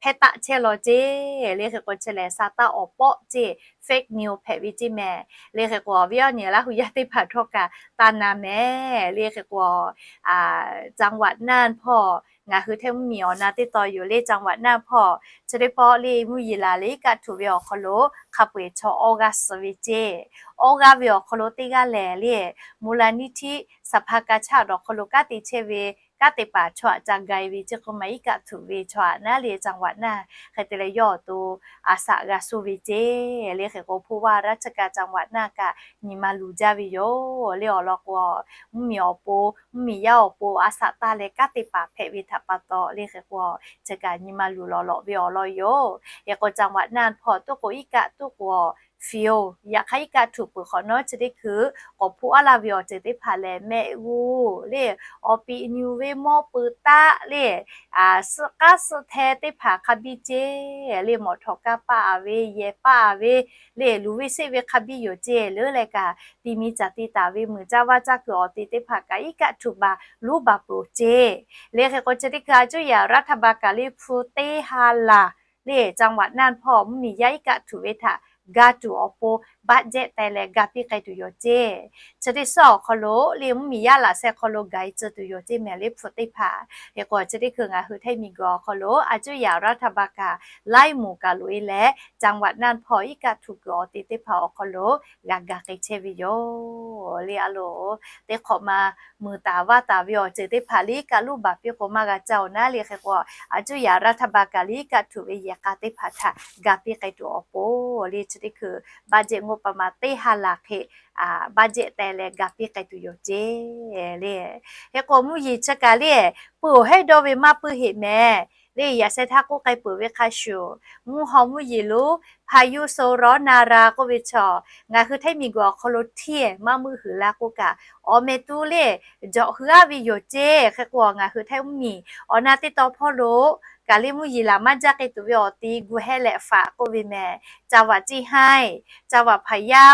hpehˇ taˆ chehˇ law ceˇ. Le hk'e k'o chi lehˬ sa taˇ awˬ pawˆ ceˇ fake news hpehꞈ ve ceˇ mehˍ. Le hk'e k'o awˬ viˉ awˬ nyi Laˇ hu yaˇ teˇ hpaˍ htawˇ kaꞈ taˇ na mehˍ. Le hk'e k'o จังหวัดน่าน hpawˇ ngaˬ hui Htaiˇ mvuhˇmiˬ awˬ na teˇ taw yoˬ le จังหวัดน่าน hpawˇ chi teˇ pawˆ le mvuhˇ yeˬ laˬ leh iˉ kaˆ htuꞈ ve awˬ hk'aw lo hk'a peu-eˬ chaw awˇ g'aˇ suh ve ceˇ. Awˇ g'aˇ ve awˬ hk'aw lo teˇ g'aˇ lehˬ le มูลนิธิสภากาชาด awˬ hk'aw lo kanˉ te chehˇ ve kanˉ te paˍ chaw aꞈ ca ga e ve ceˇ k'oˆ ma iˉ kaˆ htuꞈ ve chaw aꞈ naˉ le จังหวัดน่าน hk'e te leh yawˇ awˬ to a shaꞈ g'a suh ve ceˇ. Le hk'e k'o ผู้ว่าราชการจังหวัดน่าน kaꞈ nyi ma luˬ jaˇ ve yoˬ. Le awˬ lawn k'o mvuhˇmiˬ awˬ pon mvuhˇmiˬ yaˇ awˬ pon a shaꞈ taˇ leh kanˉ te paˍ hpehꞈ ve htaꞈ pa taw le hk'e k'o chi kaꞈ nyi ma luˬ lawˬ lawꞈ ve awˬ lawn yoˬ. Hk'e k'o จังหวัดน่าน hpawˇ tuˉ k'o iˉ kaˆ tuˉ k'o fiˍ-oˬ, yaꞈ hk'aˇ iˉ kaˆ htuꞈ peuˬ hk'awꞈ nawˉ chi teˇ hkui k'awꞈ hpuˇ aˉ laˇ ve awˬ ceuˬ teˇ hpaˍ lehˬ mehˆ g'uˇ le awˬ piꞈ nyu ve mawˇ peuˬ taˆ le suhˆ k'aˉ suhˆ hteh teˇ hpaˍ hk'a biˇ ceˇ. Le mawꞈ htawꞈ kaˇ paˆ a ve yehˬ paˆ a ve le luˬ ve seˆ ve hk'a biˇ yoˬ ceˇ. Leuˉ leh kaꞈ ti mi caˬ ti taˍ ve mui caˇ vaˇ caˇ kuiˬ awˬ te teˇ hpaˍ kaꞈ iˉ kaˆ htuꞈ baˬ luˉ baˬ peuˬ ceˇ. Le hk'e k'o chi teˇ hkui a cuˇ yaꞈ รัฐบาล kaꞈ le hpu teˇ ha laˬ le จังหวัดน่าน hpawˇ mvuhˇmiˬ yaˇ iˉ kaˆ htuꞈ ve htaꞈ ga tuˬ awˬ pon baˆ jehˆ teh leh ga piˇ k'ai tuˬ yoˬ ceˇ. Chi teˇ suhˉ awˬ hk'aw lo le mvuhˇmiˬ yaˇ laꞈ sheh hk'aw lo ga e tcuh tuˬ yoˬ ceˇ mehˍ le hpu teˇ hpaˍ. Hk'e k'o chi teˇ hkui ngaˬ hui Htaiˇ miˬguiˬ awˬ hk'aw lo a cuˇ yaꞈ รัฐบาล kaꞈ laiˉ moˍ kaꞈ loꞈ e leh จังหวัดน่าน hpawˇ iˉ kaˆ htuꞈ kuiˬ awˬ te teˇ hpaˍ awˬ hk'aw lo g'a ga k'ai chehˇ ve yoˬ. Le a loˍ teˇ hk'awꞈ ma mui taˍ vaˇ taˍ ve awˬ ceuˬ teˇ hpaˍ le iˉ kaˆ luˉ baˬ piˇ k'o maˇ g'a caˇ-oˬ naˉ. Le hk'e k'o a cuˇ yaꞈ รัฐบาล kaꞈ le iˉ kaˆ htuꞈ ve yehˬ k'a teˇ hpaˍ htaꞈ ga piˇ k'ai tuˬ awˬ pon le chi teˇ hkui baˆ jehˆ Oˇ pa ma teˇ ha laˬ hk'e baˆ jehˆ teh leh ga piˇ k'ai tuˬ yoˬ ceˇ le. Hk'e k'o mvuhˇ yeˬ chi kaꞈ le, peuˬ awˬ hehˉ dawˇ ve maˇ peuˬ heˆ mehˍ le. Yaꞈ sheh htaˇ k'oˆ k'ai peuˬ ve hk'a shuˍ, mvuhˇ haw mvuhˇ yeˬ lonˉ พายุโซนร้อนนารา k'oˆ ve chaw, ngaˬ hui Htaiˇ miˬguiˬ awˬ hk'aw lo hteˇ maˇ meuˆ huiˍ la k'oˆ kaꞈ, awˬ meh tu le jawꞈ hui aˉ ve yoˬ ceˇ. Hk'e k'o ngaˬ hui Htaiˇ mvuhˇ miˬ awˬ na teˇ tawn hpawˇ lo kaꞈ le mvuhˇ yeˬ laˬ maˇ jaˇ k'ai tuˬ ve awˬ ti gu hehˇ leh faꞈ k'oˆ ve mehˍ. จังหวัดเชียงราย จังหวัดพะเยา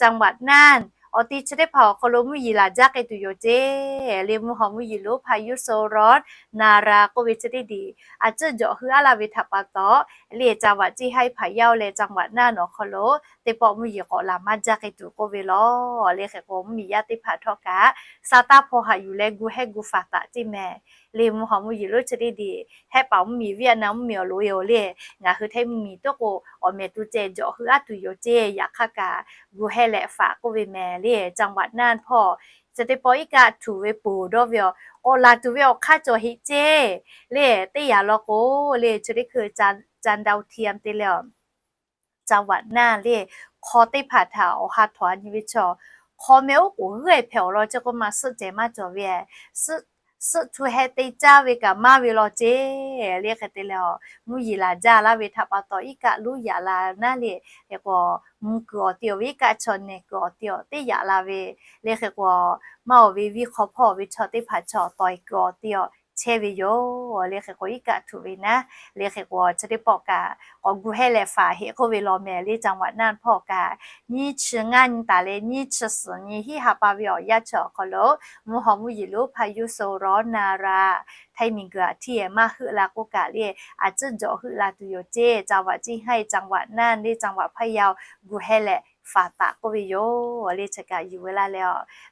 จังหวัดน่าน awˬ ti chi teˇ hpaˍ awˬ hk'aw lo mvuhˇ yeˬ laˬ jaˇ k'ai tuˬ yoˬ ceˇ le. Mvuhˇ haw mvuhˇ yeˬ lonˉ พายุโซนร้อนนารา k'oˆ ve chi teˇ diˬ a ciˉ jawꞈ hui aˉ laˇ ve htaꞈ pa taw le, จังหวัดเชียงราย พะเยา leh จังหวัดน่าน awˬ hk'aw lo teˇ pawˆ mvuhˇ yeˬ k'awꞈ laˬ maˇ jaˇ k'ai tuˬ k'oˆ ve law le. Hk'e k'o mvuhˇ miˬ yaˇ teˇ hpaˍ htawˇ kaꞈ sa taˇ hpaw haꞈ yuˬ leh gu hehˇ gu faˍ taˍ ceˇ mehˍ le. Mvuhˇ haw mvuhˇ yeˬ lonˉ chi teˇ diˬ hehˆ paˍ mvuhˇ miˬ Vietnam mvuhˇ miˬ awˬ lo e awˬ le, ngaˬ hui Htaiˇ mvuhˇ miˬ toˉ k'o awˬ meh tu ceh jawꞈ hui aˉ tuˬ yoˬ ceˇ. Yaꞈ hk'aˇ kaꞈ gu hehˇ leh faˍ k'oˆ ve mehˍ le. จังหวัดน่าน hpawˇ chi teˇ pawˆ iˉ kaˆ htuꞈ ve poˬ dawˇ ve awˬ k'awꞈ laˬ tuˬ ve awˬ hk'aˇ cawˬ heꞈ ceˇ le. Teˇ yanˇ law k'o le chi teˇ hkui จันทร์ดาวเทียม te leh จังหวัดน่าน le, hk'aw teˇ hpaˍ htaꞈ awˬ ha htawnˍ nyi ve chaw, hk'aw meh oˉ k'oˍ g'euˆ hpehꞈ awˬ lawn chi k'oˆ ma suhˆ cehˬ maˇ cawˬ ve, suhˆ htu heh te caˇ ve kaꞈ maˇ ve law ceˇ le. Hk'e te leh mvuhˇ yeˬ laˬ jaˇ laˇ ve htaꞈ pa taw iˉ kaˆ lonˉ yaꞈ la naˉ le. Hk'e k'o mvuh kuiˬ awˬ te awˬ ve iˉ kaˆ chaw nehˬ kuiˬ awˬ te awˬ teˇ yaꞈ la ve le. Hk'e k'o maˇ awˬ ve viˇ hk'aw hpawˇ awˬ ve chaw teˇ hpaˍ chaw tawˍ kuiˬ awˬ te awˬ chehˇ ve yoˬ le. Hk'e k'o iˉ kaˆ htuꞈ ve naˉ le. Hk'e k'o chi teˇ pawˆ kaꞈ k'awꞈ gu hehˇ leh faˍ heꞈ k'oˆ ve law mehˍ le. จังหวัดน่าน hpawˇ kaꞈ nyiˇ chi ngaˇ nyi taˍ leh nyiˇ chi suhˍ nyi hiˉ ha pa ve awˬ yanˇ chi awˬ hk'aw lo mvuhˇ haw mvuhˇ yeˬ lonˉ พายุโซนร้อนนารา Htaiˇ miˬguiˬ aꞈ hteˇ maˇ heuˆ la k'oˆ kaꞈ le, a ciˉ jawꞈ heuˆ la tuˬ yoˬ ceˇ. จังหวัดเชียงราย จังหวัดน่าน le จังหวัดพะเยา gu hehˇ leh faˍ taˍ k'oˆ ve yoˬ le. Chi kaꞈ yuˬ ve laˇ leh,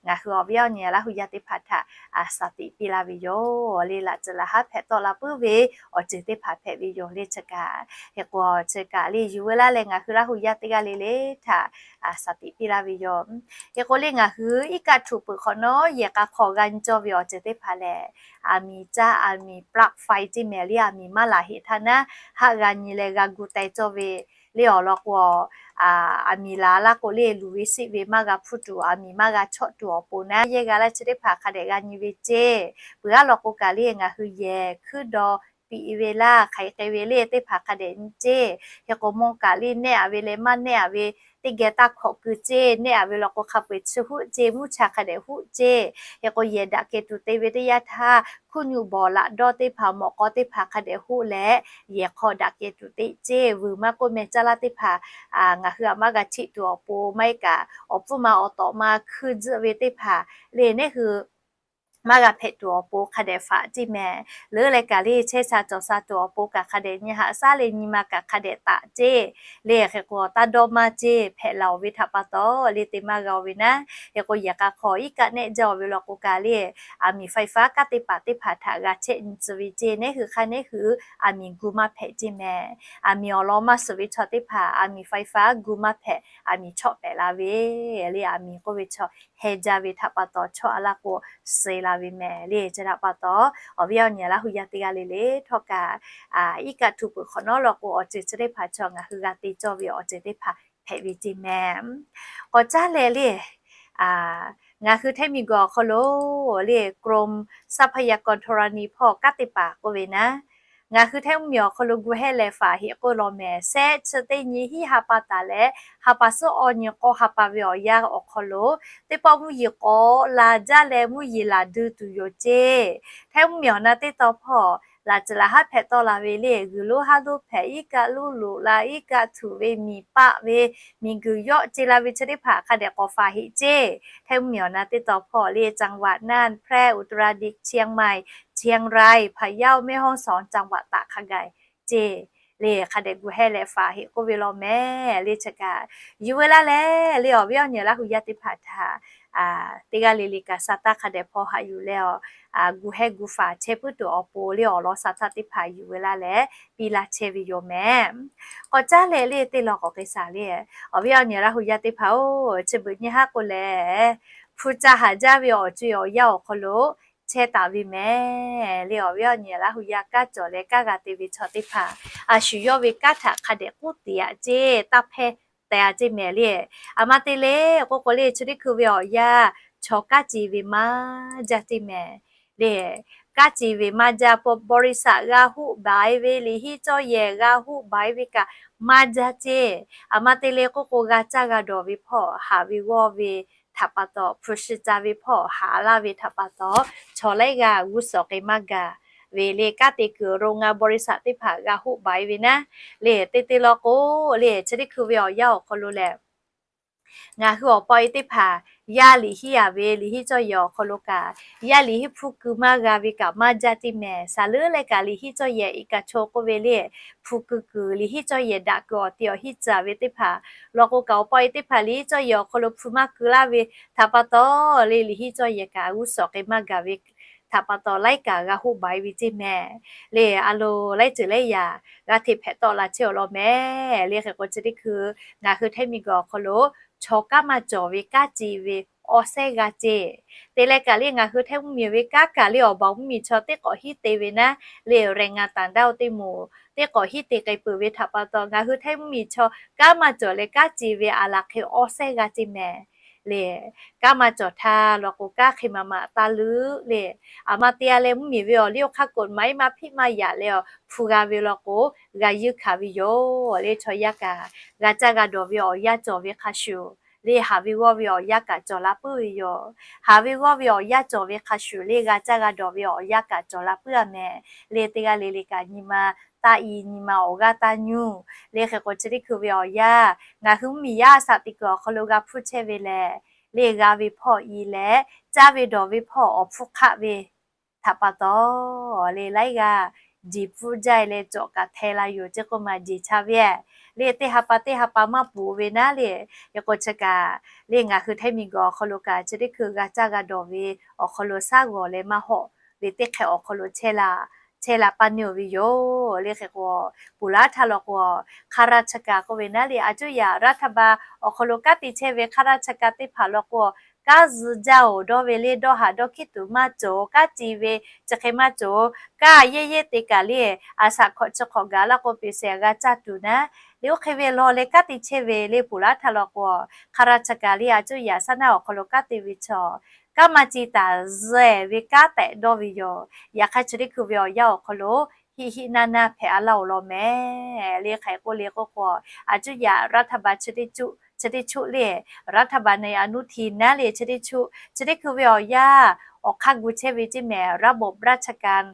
ngaˬ hui awˬ viˉ awˬ nyi Laˇ hu yaˇ teˇ hpaˍ htaꞈ a shaˍ tiꞈ piˇ laˇ ve yoˬ le. Laꞈ tcuh laꞈ haˉ hpehꞈ tawˆ la puiˉ ve awˬ ceuˬ teˇ hpaˍ hpehꞈ ve yoˬ le. Chi kaꞈ hk'e k'o chi kaꞈ le yuˬ ve laˇ leh ngaˬ hui Laˇ hu yaˇ teˇ g'aˇ le le htaꞈ a shaˍ tiꞈ piˇ laˇ ve yoˬ. Hk'e k'o le ngaˬ hui iˉ kaˆ htuꞈ peuˬ hk'awꞈ nawˉ yehˬ k'a hk'aw g'a nyi cawˇ ve awˬ ceuˬ teˇ hpaˍ lehˬ, aˬ miˍ caˇ aˬ miˍ ปลั๊กไฟ ceˇ mehˍ le. Aˬ miˍ maˇ laˬ heꞈ htaˇ naˉ haˆ g'a nyi leh g'a gu teh cawˇ ve le awˬ lawn k'o, aˬ miˍ laˬ laˇ k'o le luˬ ve siˆ ve maˇ g'a hpuˇ tuˬ, aˬ miˍ maˇ g'a chawˆ tuˬ awˬ pon naˉ yehˇ g'a laˇ chi teˇ hpaˍ hk'a dehꞈ g'a nyi ve ceˇ. Peuˬ aˉ lawn k'o kaꞈ le ngaˬ hui yehˬ hkuiˉ daw piꞈ ve laˇ hk'aiˍ k'ai ve le teˇ hpaˍ hk'a dehꞈ nyi ceˇ. Hk'e k'o mawˇ kaꞈ le nehˆ aꞈ ve leh maˇ nehˆ aꞈ ve teˇ geh taˇ hkawꞈ keu ceˇ. Nehˆ aꞈ ve law k'o hk'a peu-eˬ chi huˆ ceˇ, mvuhˇ cha hk'a dehꞈ huˆ ceˇ. Hk'e k'o yehˬ daꞈ kehˬ tuˬ te ve teˇ yanˇ htaˇ hkuˇ nyu bawˬ laꞈ dawˇ teˇ hpaˍ mawꞈ k'aw teˇ hpaˍ hk'a dehꞈ huˆ leh yehˬ hk'aw daꞈ kehˬ tuˬ te ceˇ. Vuiˬ maˇ k'oˆ meh caˇ laˇ teˇ hpaˍ ngaˬ hui aꞈ maˇ g'a cheˆ tuˬ awˬ pon maˇ heˆ kaꞈ awˬ pfuhˇ ma awˬ tawꞈ ma hkui tzuhˆ ve teˇ hpaˍ le neˉ hui maˇ g'a hpehꞈ tuˬ awˬ pon hk'a dehꞈ faꞈ ceˇ mehˍ. Leuˉ leh kaꞈ le chehˇ sha cawˬ sha tuˬ awˬ pon kaꞈ hk'a dehꞈ nyi haꞈ shaˉ leh nyi ma kaꞈ hk'a dehꞈ taꞈ ceˇ le. Hk'e k'o taˇ dawˇ maˇ ceˇ, hpehꞈ la-oˬ ve htaꞈ pa taw le te maˇ g'a-oˬ ve naˉ. Hk'e k'o yehˬ k'a hk'aw iˉ kaˆ nehˆ jaˇ-oˬ ve law k'o kaꞈ le, aˬ miˍ ไฟฟ้า kanˉ te paˍ teˇ hpaˍ htaꞈ g'a chehˇ nyi tcuh ve ceˇ. Neˉ hui hk'aˇ neˉ hui aˬ miˍ gu maˇ hpehꞈ ceˇ mehˍ. Aˬ miˍ awˬ lawn maˇ suhˍ ve chaw teˇ hpaˍ aˬ miˍ ไฟฟ้า gu maˇ hpehꞈ, aˬ miˍ chawˆ pehꞈ la ve le. Aˬ miˍ k'oˆ ve chaw heh jaˇ ve htaꞈ pa taw chawˆ a laˇ k'o suh la ve mehˍ le. Chi htaꞈ pa taw awˬ viˉ awˬ nyi Laˇ hu yaˇ teˇ g'aˇ le le htawˇ kaꞈ iˉ kaˆ htuꞈ peuˬ hk'awꞈ nawˉ law k'o awˬ ceuˬ chi teˇ hpaˍ chaw ngaˬ hui g'a te cawˇ ve awˬ ceuˬ teˇ hpaˍ hpehꞈ ve ceˇ mehˍ. K'awꞈ caˉ leh le, ngaˬ hui Htaiˇ miˬguiˬ awˬ hk'aw lo le กรมทรัพยากรธรณี hpawˇ kanˉ te paˍ k'oˆ ve naˉ, ngaˬ hui Htaiˇ mvuhˇ miˬ awˬ hk'aw lo gu hehˇ leh faˍ heꞈ k'oˆ law mehˍ. Shehˆ chi teˇ nyi hiˉ ha pa taˍ leh ha pa suhˉ awˬ nyi k'awˇ ha pa ve awˬ yanˇ awˬ hk'aw lo teˇ pawˆ mvuhˇ yeˬ k'awꞈ la jaˇ leh mvuhˇ yeˬ laˬ dui tuˬ yoˬ ceˇ. Htaiˇ mvuhˇ miˬ awˬ na teˇ tawn hpawˇ laꞈ tcuh laꞈ haˉ hpehꞈ tawˆ la ve le, g'uiˬ lonˉ haˉ lonˉ hpehꞈ, iˉ kaˆ lonˉ loꞈ la, iˉ kaˆ htuꞈ ve miˬ paˆ ve, miˬ guiˬ yawˆ ce la ve chi teˇ hpaˍ hk'a dehꞈ k'awꞈ faˍ heꞈ ceˇ. Htaiˇ mvuhˇ miˬ awˬ na teˇ tawn hpawˇ le จังหวัดน่าน แพร่ อุตรดิตถ์ เชียงใหม่ เชียงราย พะเยา แม่ฮ่องสอน จังหวัดตาก hk'a gaˬ ceˇ le. Hk'a dehꞈ gu hehˇ leh faˍ heꞈ k'oˆ ve law mehˍ le. Chi kaꞈ yuˬ ve laˇ leh le awˬ viˉ awˬ nyi Laˇ hu yaˇ teˇ hpaˍ htaꞈ teˇ g'aˇ le le kaꞈ sa taˇ hk'a dehꞈ hpaw haꞈ yuˬ leh, gu hehˇ gu faˍ chehˇ puiˉ tuˬ awˬ pon le awˬ lawn sa htaˇ teˇ hpaˍ yuˬ ve laˇ leh piˇ laˇ chehˇ ve yoˬ mehˍ. K'awꞈ caˉ leh le teˇ lawn k'awꞈ k'ai shaˍ le, awˬ viˉ awˬ nyi Laˇ hu yaˇ teˇ hpaˍ-oˬ, chi beuꞈ nyi haˉ k'o lehˬ, hpu ca haˍ jaˇ ve awˬ co awˬ yanˇ awˬ hk'aw lo chehˇ taˍ ve mehˍ le. Awˬ viˉ awˬ nyi Laˇ hu yaˇ kanˉ cawˬ leh kanˉ g'a te ve chaw teˇ hpaˍ a shu yawˇ ve kanˉ htaꞈ hk'a dehꞈ k'oˆ tiꞈ yaꞈ ceˇ, taˇ hpehˇ teh a ceˇ mehˍ le. Aˬ ma te le k'oˆ k'o le, chi teˇ hkui ve awˬ yanˇ chaw kanˉ ce ve maˇ jaˇ ceˇ mehˍ le. Kanˉ ce ve maˇ jaˇ, บริษัท g'a hoˆ baˬ e ve, liꞈ hiˆ cawˇ yehˬ g'a hoˆ baˬ e ve kaꞈ maˇ jaˇ ceˇ. Aˬ ma te le k'oˆ k'o, g'a caˇ g'a dawˬ ve hpawˇ, haˍ ve g'awˇ ve htaꞈ pa taw, hpu shi ca ve hpawˇ haˍ laˇ ve htaꞈ pa taw, chaw laiˉ g'aˇ g'uˇ suhˍ k'ai maˇ gaˬ ve le. Kanˉ te kuiˬ โรงงาน บริษัท teˇ hpaˍ g'a hoˆ baˬ e ve naˉ le. Te te law k'o le, chi teˇ hkui ve awˬ yanˇ awˬ hk'aw lo lehˬ, ngaˬ hui awˬ pa e teˇ hpaˍ yaˇ liꞈ hiˆ yaˍ ve, liꞈ hiˆ cawˇ yehˬ awˬ hk'aw lo kaꞈ yaˇ liꞈ hiˆ hpu keu maˇ g'a ve kaꞈ maˇ jaˇ ceˇ mehˍ. Saˍ leuˉ leh kaꞈ liꞈ hiˆ cawˇ yehˬ iˉ kaꞈ chaw k'oˆ ve le, hpu keu kuiˬ, liꞈ hiˆ cawˇ yehˬ daꞈ kuiˬ awˬ ti awˬ hiˆ caˍ ve teˇ hpaˍ law k'o kaꞈ, awˬ pa e teˇ hpaˍ liꞈ hiˆ cawˇ yehˬ awˬ hk'aw lo hpu maˇ keu laˇ ve htaꞈ pa taw le, liꞈ hiˆ cawˇ yehˬ kaꞈ g'uˇ suhˍ k'ai maˇ gaˬ ve htaꞈ pa taw, laiˉ kaꞈ g'a hoˆ baˬ e ve ceˇ mehˍ le. A lo laiˉ ceuˬ laiˉ yaꞈ g'a hteꞈ hpehꞈ tawˆ la chehˇ awˬ lawn mehˍ le. Hk'e k'o, chi teˇ hkui ngaˬ hui Htaiˇ miˬ guiˬ awˬ hk'aw lo chaw kanˉ maˇ cawˬ ve kanˉ ce ve awˬ sehˉ g'a ceˇ. Te leh kaꞈ le, ngaˬ hui Htaiˇ mvuhˇmiˬ ve kanˉ kaꞈ le, awˬ baˬ mvuhˇmiˬ chaw teˇ k'awꞈ hiˉ te ve naˉ le, แรงงานต่างด้าว teˇ moˍ teˇ k'awꞈ hiˉ te k'ai peuˬ ve htaꞈ pa taw, ngaˬ hui Htaiˇ mvuhˇmiˬ chaw kanˉ maˇ cawˬ leh kanˉ ce ve aˬ laˬ hk'e awˬ sehˉ g'a ceˇ mehˍ le. Kanˉ maˇ cawˬ htaˇ law k'o, kanˉ hk'e maˍ maꞈ taˇ leuˉ le. Aˬ ma te a leh mvuhˇmiˬ ve awˬ liˇ awˬ hk'aˇ กฎหมาย maˇ hpiˆ maˇ yaꞈ leh awˬ hpu g'a ve law k'o, g'a yeunˇ hkanˍ ve yoˬ le. Chaw yaˇ kaꞈ g'a caˇ g'a dawˬ ve awˬ yanˇ cawˬ ve hk'a shuˍ le, haˍ ve g'awˇ ve awˬ yanˇ kaꞈ cawˬ la puiˉ ve yoˬ. Haˍ ve g'awˇ ve awˬ yanˇ cawˬ ve hk'a shuˍ le, g'a caˇ g'a dawˬ ve awˬ yanˇ kaꞈ cawˬ la puiˉ a mehˍ le. Teˇ g'aˇ le le kaꞈ nyi ma taˇ i, nyi ma awˬ g'aˇ taˇ nyuˇ le. Hk'e k'o, chi teˇ hkui ve awˬ yanˇ ngaˬ hui mvuhˇmiˬ yaˇ a shaꞈ teꞈ kuiˬ awˬ hk'aw lo g'a hpuˇ chehˇ ve lehˬ le, g'a ve hpawˇ i leh, caˇ ve dawˬ ve hpawˇ awˬ hpfuhˇ hk'aˆ ve htaꞈ pa taw le, laiˉ g'aˇ jeˬ pfuhˇ jaˇ e leh cawꞈ kaꞈ hteh la yoˬ ceˇ k'oˆ ma jeˬ cha ve le. Teˇ ha pa teˇ ha pa maˇ ponˬ ve naˉ le. Hk'e k'o, chi kaꞈ le, ngaˬ hui Htaiˇ miˬ guiˬ awˬ hk'aw lo kaꞈ chi teˇ hkui g'a caˇ g'a dawˬ ve awˬ hk'aw lo shaˉ g'awˬ leh maˇ hawˆ ve teˇ hk'e awˬ hk'aw lo chehˇ la, chehˇ la paˇ neˇ oˬ ve yoˬ le. Hk'e k'o, ponˬ laˇ htaˇ law k'o, ข้าราชการ k'oˆ ve naˉ le, a cuˇ yaꞈ รัฐบาล awˬ hk'aw lo kanˉ te chehˇ ve ข้าราชการ teˇ hpaˍ law k'o, kanˉ zuhꞈ jaˇ oˬ dawˇ ve le, dawˇ haꞈ dawˇ hkiˉ tuˬ maˇ cawˬ, kanˉ ce ve chi hk'e maˇ cawˬ. Kanˉ yehˇ yehˇ te kaꞈ le, a shaꞈ hkawꞈ chi hk'awꞈ gaˬ laˇ k'o, peˬ shehˍ g'a caˇ tuˬ naˉ le. Oˇ hk'e ve law leh kanˉ te chehˇ ve le, ponˬ laˇ htaˇ law k'o, ข้าราชการ le, a cuˇ yaꞈ shaˉ naˆ awˬ hk'aw lo kanˉ te ve chaw, kanˉ maˇ ce taˍ zuhꞈ ve kanˉ tehꞈ dawˇ ve yoˬ. Yaꞈ hk'aˇ, chi teˇ hkui ve awˬ yanˇ awˬ hk'aw lo hiˆ hiˆ naˇ naˇ hpehꞈ a laˇ oˬ law mehˍ le. Hk'e k'oˆ le k'oˆ k'o, a cuˇ yaꞈ รัฐบาล chi teˇ cuˆ le, รัฐบาลในอนุทิน naˉ le, chi teˇ cuˆ, chi teˇ hkui ve awˬ yanˇ awˬ hk'aˇ gu chehˇ ve ceˇ mehˍ, ระบบราชการ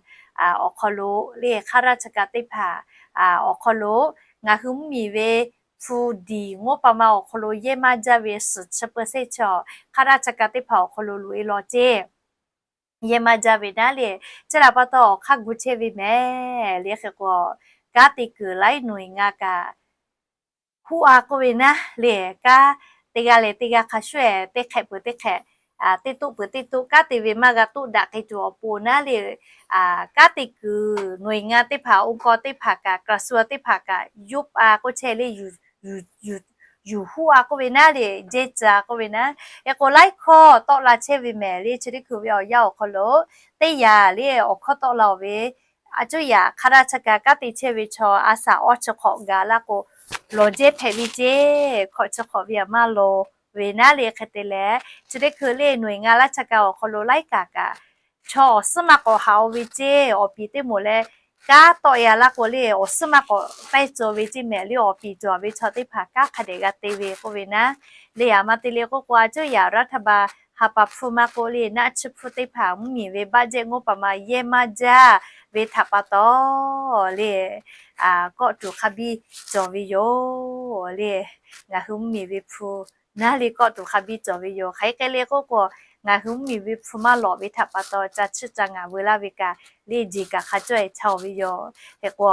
awˬ hk'aw lo le, ข้าราชการ teˇ hpaˍ awˬ hk'aw lo ngaˬ hui mvuhˇmiˬ ve hpu diˬ งบประมาณ awˬ hk'aw lo yehˇ maˇ jaˇ ve suhˍ chi เปอร์เซ็นต์ chaw ข้าราชการ teˇ hpaˍ awˬ hk'aw lo loꞈ e law ceˇ. Yehˇ maˇ jaˇ ve naˉ le, chi htaꞈ pa taw awˬ hk'aˇ gu chehˇ ve mehˍ le. Hk'e k'o, kanˉ te kuiˬ laiˉ หน่วยงาน kaꞈ huˆ a k'oˆ ve naˉ le, kanˉ teˇ g'aˇ leh teˇ g'aˇ hk'a shuˍ e teˇ hk'ehꞈ peuˬ teˇ hk'ehꞈ, teˇ toˆ peuˬ teˇ toˆ kanˉ te ve maˇ g'a toˆ daꞈ k'ai tuˬ awˬ pon naˉ le, kanˉ te kuiˬ หน่วยงาน teˇ hpaˍ, องค์กร teˇ hpaˍ kaꞈ, กระทรวง teˇ hpaˍ kaꞈ yoˇ a k'oˆ chehˇ le, yuˬ huˆ a k'oˆ ve naˉ le, jehˇ tcuh a k'oˆ ve naˉ. Hk'e k'o, laiˉ hkawˇ tawˆ la chehˇ ve mehˍ le. Chi teˇ hkui ve awˬ yanˇ awˬ hk'aw lo teˇ yanˇ le awˬ hkawˇ tawˆ la oˬ ve, a cuˇ yaꞈ ข้าราชการ kanˉ te chehˇ ve chaw a shaꞈ awˇ chi hk'awꞈ gaˬ laˇ k'o, lawˬ jehˇ hpehꞈ ve ceˇ, hkawꞈ chi hk'awꞈ ve a maˇ lawˬ ve naˉ le. Hk'e te leh, chi teˇ hkui le หน่วยงาน ราชการ awˬ hk'aw lo laiˉ kaꞈ kaꞈ chaw awˬ suhˉ maˇ k'awꞈ haꞈ oˬ ve ceˇ, awˬ piˍ teˇ moˍ leh kanˉ tawˆ e a laˇ k'o le, awˬ suhˉ maˇ k'awꞈ pehˇ tcuh ve ceˇ mehˍ le. Awˬ piˍ cawˬ ve chaw teˇ hpaˍ kanˉ hk'a dehꞈ g'a te ve k'oˆ ve naˉ le. Aˬ ma te le k'oˆ k'o, a cuˇ yaꞈ รัฐบาล ha pa hpfuhˇ maˇ k'oˆ le, naˆ chi hpfuhˇ teˇ hpaˍ mvuhˇmiˬ ve บัตเจ็ต งบประมาณ yehˇ maˇ jaˇ ve htaꞈ pa taw le, kawˆ tuˬ hk'a biˇ cawˬ ve yoˬ le. Ngaˬ hui mvuhˇmiˬ ve hpu naˉ le kawˆ tuˬ hk'a biˇ cawˬ ve yoˬ. Hk'aˬ hk'e le k'oˆ k'o, ngaˬ hui mvuhˇmiˬ ve hpu maˇ lawꞈ ve htaꞈ pa taw, ca chiˇ ca ngaˍ veu laˇ ve kaꞈ le, jeˬ kaꞈ hk'a cawˇ e chaˇ oˬ ve yoˬ. Hk'e k'o,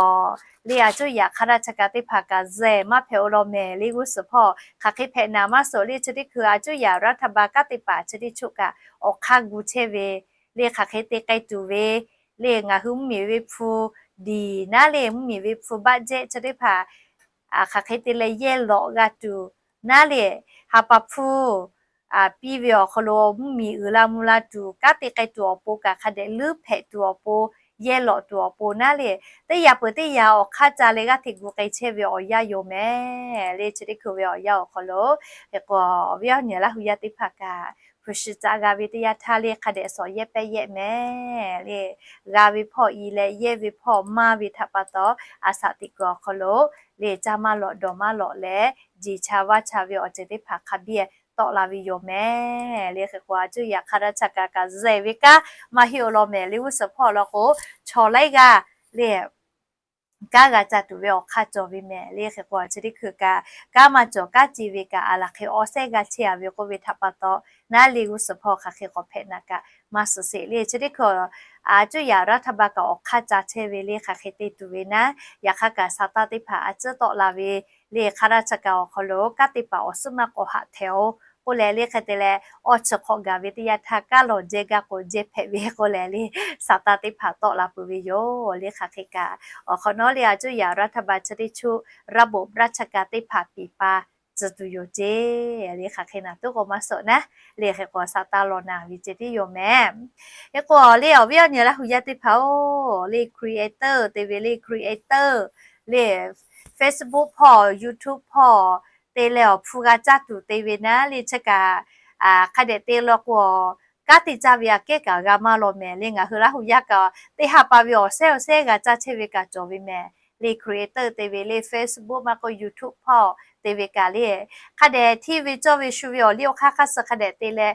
le a cuˇ yaꞈ ข้าราชการ teˇ hpaˍ kaꞈ zuhꞈ maˇ hpehꞈ oˬ law mehˍ le. G'uˇ suhˍ hpawˇ hk'aˬ hk'e hpehꞈ naˍ maˇ suhˍ le. Chi teˇ hkui a cuˇ yaꞈ รัฐบาล kanˉ te paˍ chi teˇ choˆ kaꞈ awˬ hk'aˇ gu chehˇ ve le, hk'aˬ hk'e te k'ai tuˬ ve le, ngaˬ hui mvuhˇmiˬ ve hpu diˬ naˉ le, mvuhˇmiˬ ve hpu บัตเจ็ต chi teˇ hpaˍ hk'aˬ hk'e te leh yehˇ lawꞈ g'a tuˬ naˉ le, ha pa hpfuhˇ piˇ ve awˬ hk'aw lo mvuhˇmiˬ uiˍ la mvuh la tuˬ, kanˉ te k'ai tuˬ awˬ pon kaꞈ hk'a dehꞈ leuˉ hpehꞈ tuˬ awˬ pon yehˇ lawꞈ tuˬ awˬ pon naˉ le, teˇ yaꞈ peuˬ teˇ yaꞈ awˬ hk'aˇ ca leh g'aˇ hteꞈ gu k'ai chehˇ ve awˬ yanˇ yoˬ mehˍ le. Chi teˇ hkui ve awˬ yanˇ awˬ hk'aw lo, hk'e k'o awˬ viˉ awˬ nyi Laˇ hu yaˇ teˇ hpaˍ kaꞈ hpu shi caˆ g'a ve teˇ yanˇ htaˇ le hk'a dehꞈ sawˍ yehˇ pehˇ yehˇ mehˍ le. G'a ve hpawˇ i leh yehˇ ve hpawˇ maˇ ve htaꞈ pa taw, a shaꞈ teꞈ kuiˬ awˬ hk'aw lo le caˇ maˇ lawꞈ dawˬ maˇ lawꞈ leh, jeˬ cha vaˇ cha ve awˬ ceuˬ teˇ hpaˍ hk'a biˇ tawˆ la ve yoˬ mehˍ le. Hk'e k'o a cuˇ yaꞈ hk'a daˇ cha kaꞈ kaꞈ zehˬ ve kanˉ maˇ heˆ awˬ lawn mehˍ le. G'uˇ suhˍ hpawˇ law k'o, chaw laiˉ g'aˇ le kanˉ g'a ca tuˬ ve awˬ hk'aˇ cawˬ ve mehˍ le. Hk'e k'o chi teˇ hkui kaꞈ kanˉ maˇ cawˬ kanˉ ce ve kaꞈ a laˬ hk'e awˬ sehˉ g'a chehˇ a ve k'oˆ ve htaꞈ pa taw, naˉ le g'uˇ suhˍ hpawˇ hk'aˬ hk'e k'awꞈ hpehꞈ naꞈ kaꞈ maˇ suhˍ sheˍ le. Chi teˇ hkui a cuˇ yaꞈ raˇ htaˇ ba kaꞈ awˬ hk'aˇ ca chehˇ ve le hk'aˬ hk'e te tuˬ ve naˉ, yaꞈ hk'aˇ kaꞈ sa taˇ teˇ hpaˍ a cuˉ tawˆ la ve le. Hk'a daˇ cha kaꞈ awˬ hk'aw lo kanˉ teˇ hpaˍ awˬ suhˉ maˇ k'awꞈ haꞈ htehꞈ-oˬ k'oˆ leh le hk'e te leh, awˇ chi hk'awꞈ gaˬ ve teˇ yanˇ htaˇ kanˉ lawˬ jehˇ gaˇ k'o jehˇ hpehꞈ ve k'oˆ leh le, sa taˇ teˇ hpaˍ tawˆ la peuˬ ve yoˬ le. Hk'aˬ hk'e kaꞈ awˬ hk'awꞈ nawˉ le a cuˇ yaꞈ raˇ htaˇ ba chi teˇ chuˇ raˇ boꞈ raˇ cha kaꞈ teˇ hpaˍ piˍ pa tcuh tuˬ yoˬ ceˇ le. Hk'aˬ hk'e naˬ tuˉ k'o maˇ suhˍ naˉ le. Hk'e k'o sa taˇ law naˬ ve ceh tiˉ yoˬ mehˍ. Hk'e k'o le awˬ viˉ awˬ nyi Laˇ hu yaˇ teˇ hpaˍ-oˬ le creator te ve le creator le Facebook hpawˇ YouTube hpawˇ te leh awˬ hpu g'a caˇ tuˬ te ve naˉ le chi kaꞈ hk'a dehꞈ te law k'o, kanˉ te caˇ ve aꞈ kehˉ kaꞈ g'a maˇ law mehˍ le. Ngaˬ hui Laˇ hu yaˇ kaꞈ teˇ ha pa ve awˬ sehˉ awˬ sehˉ g'a caˇ chehˇ ve kaꞈ cawˬ ve mehˍ le. Creator te ve le Facebook maˇ k'o YouTube hpawˇ te ve kaꞈ le hk'a dehꞈ hteˇ ve cawˇ ve shu ve awˬ liˇ awˬ hk'aˇ hk'a suh hk'a dehꞈ te leh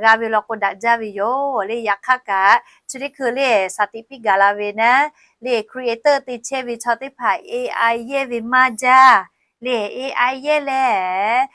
g'a ve law k'o daꞈ jaˇ ve yoˬ le. Yaꞈ hk'aˇ kaꞈ chi teˇ hkui le shaˍ tiꞈ piˇ gaˬ la ve naˉ le creator te chehˇ ve chaw teˇ hpaˍ A I yehˇ ve maˇ jaˇ le. A I yehˇ leh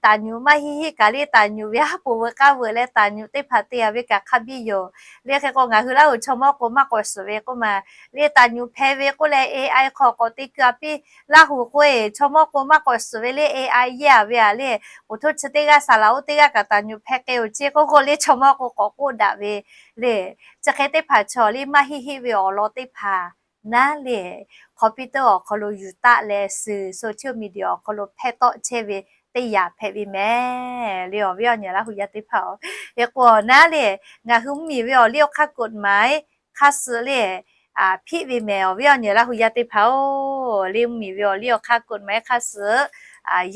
taˍ nyuꞈ maˇ hiˆ hiˆ kaꞈ le taˍ nyuꞈ ve haˉ poˍ veuꞈ k'aˇ veuꞈ leh taˍ nyuꞈ teˇ hpaˍ te a ve kaꞈ hk'a biˇ yoˬ le. Hk'e k'o ngaˬ hui Laˇ hu chaw mawˇ k'o maˇ k'awꞈ suhˍ ve k'oˆ ma le taˍ nyuꞈ hpeh ve k'oˆ leh A I hk'aw k'awꞈ te keu a piˇ Laˇ hu k'o e chaw mawˇ k'o maˇ k'awꞈ suhˍ ve le A I yehˇ a ve a le, oˍ htoˇ chi teˇ g'aˇ saˍ laꞈ oˇ teˇ g'aˇ kaꞈ taˍ nyuꞈ hpeh k'ai-oˬ ceˇ k'oˆ k'o le chaw mawˇ k'o k'awꞈ k'oˆ daꞈ ve le. Chi hk'e teˇ hpaˍ chaw le maˇ hiˆ hiˆ ve awˬ lawn teˇ hpaˍ naˉ le computer awˬ hk'aw lo yuˬ taˆ leh suhˍ social media awˬ hk'aw lo hpehˇ tawˆ chehˇ ve teˇ yanˇ hpehꞈ ve mehˍ le. Awˬ viˉ awˬ nyi Laˇ hu yaˇ teˇ hpaˍ-oˬ, hk'e k'o naˉ le ngaˬ hui mvuhˇmiˬ ve awˬ liˇ awˬ hk'aˇ กฎหมาย hk'a suh le hpiˆ ve mehˍ. Awˬ viˉ awˬ nyi Laˇ hu yaˇ teˇ hpaˍ-oˬ, le mvuhˇmiˬ ve awˬ liˇ awˬ hk'aˇ กฎหมาย hk'a suh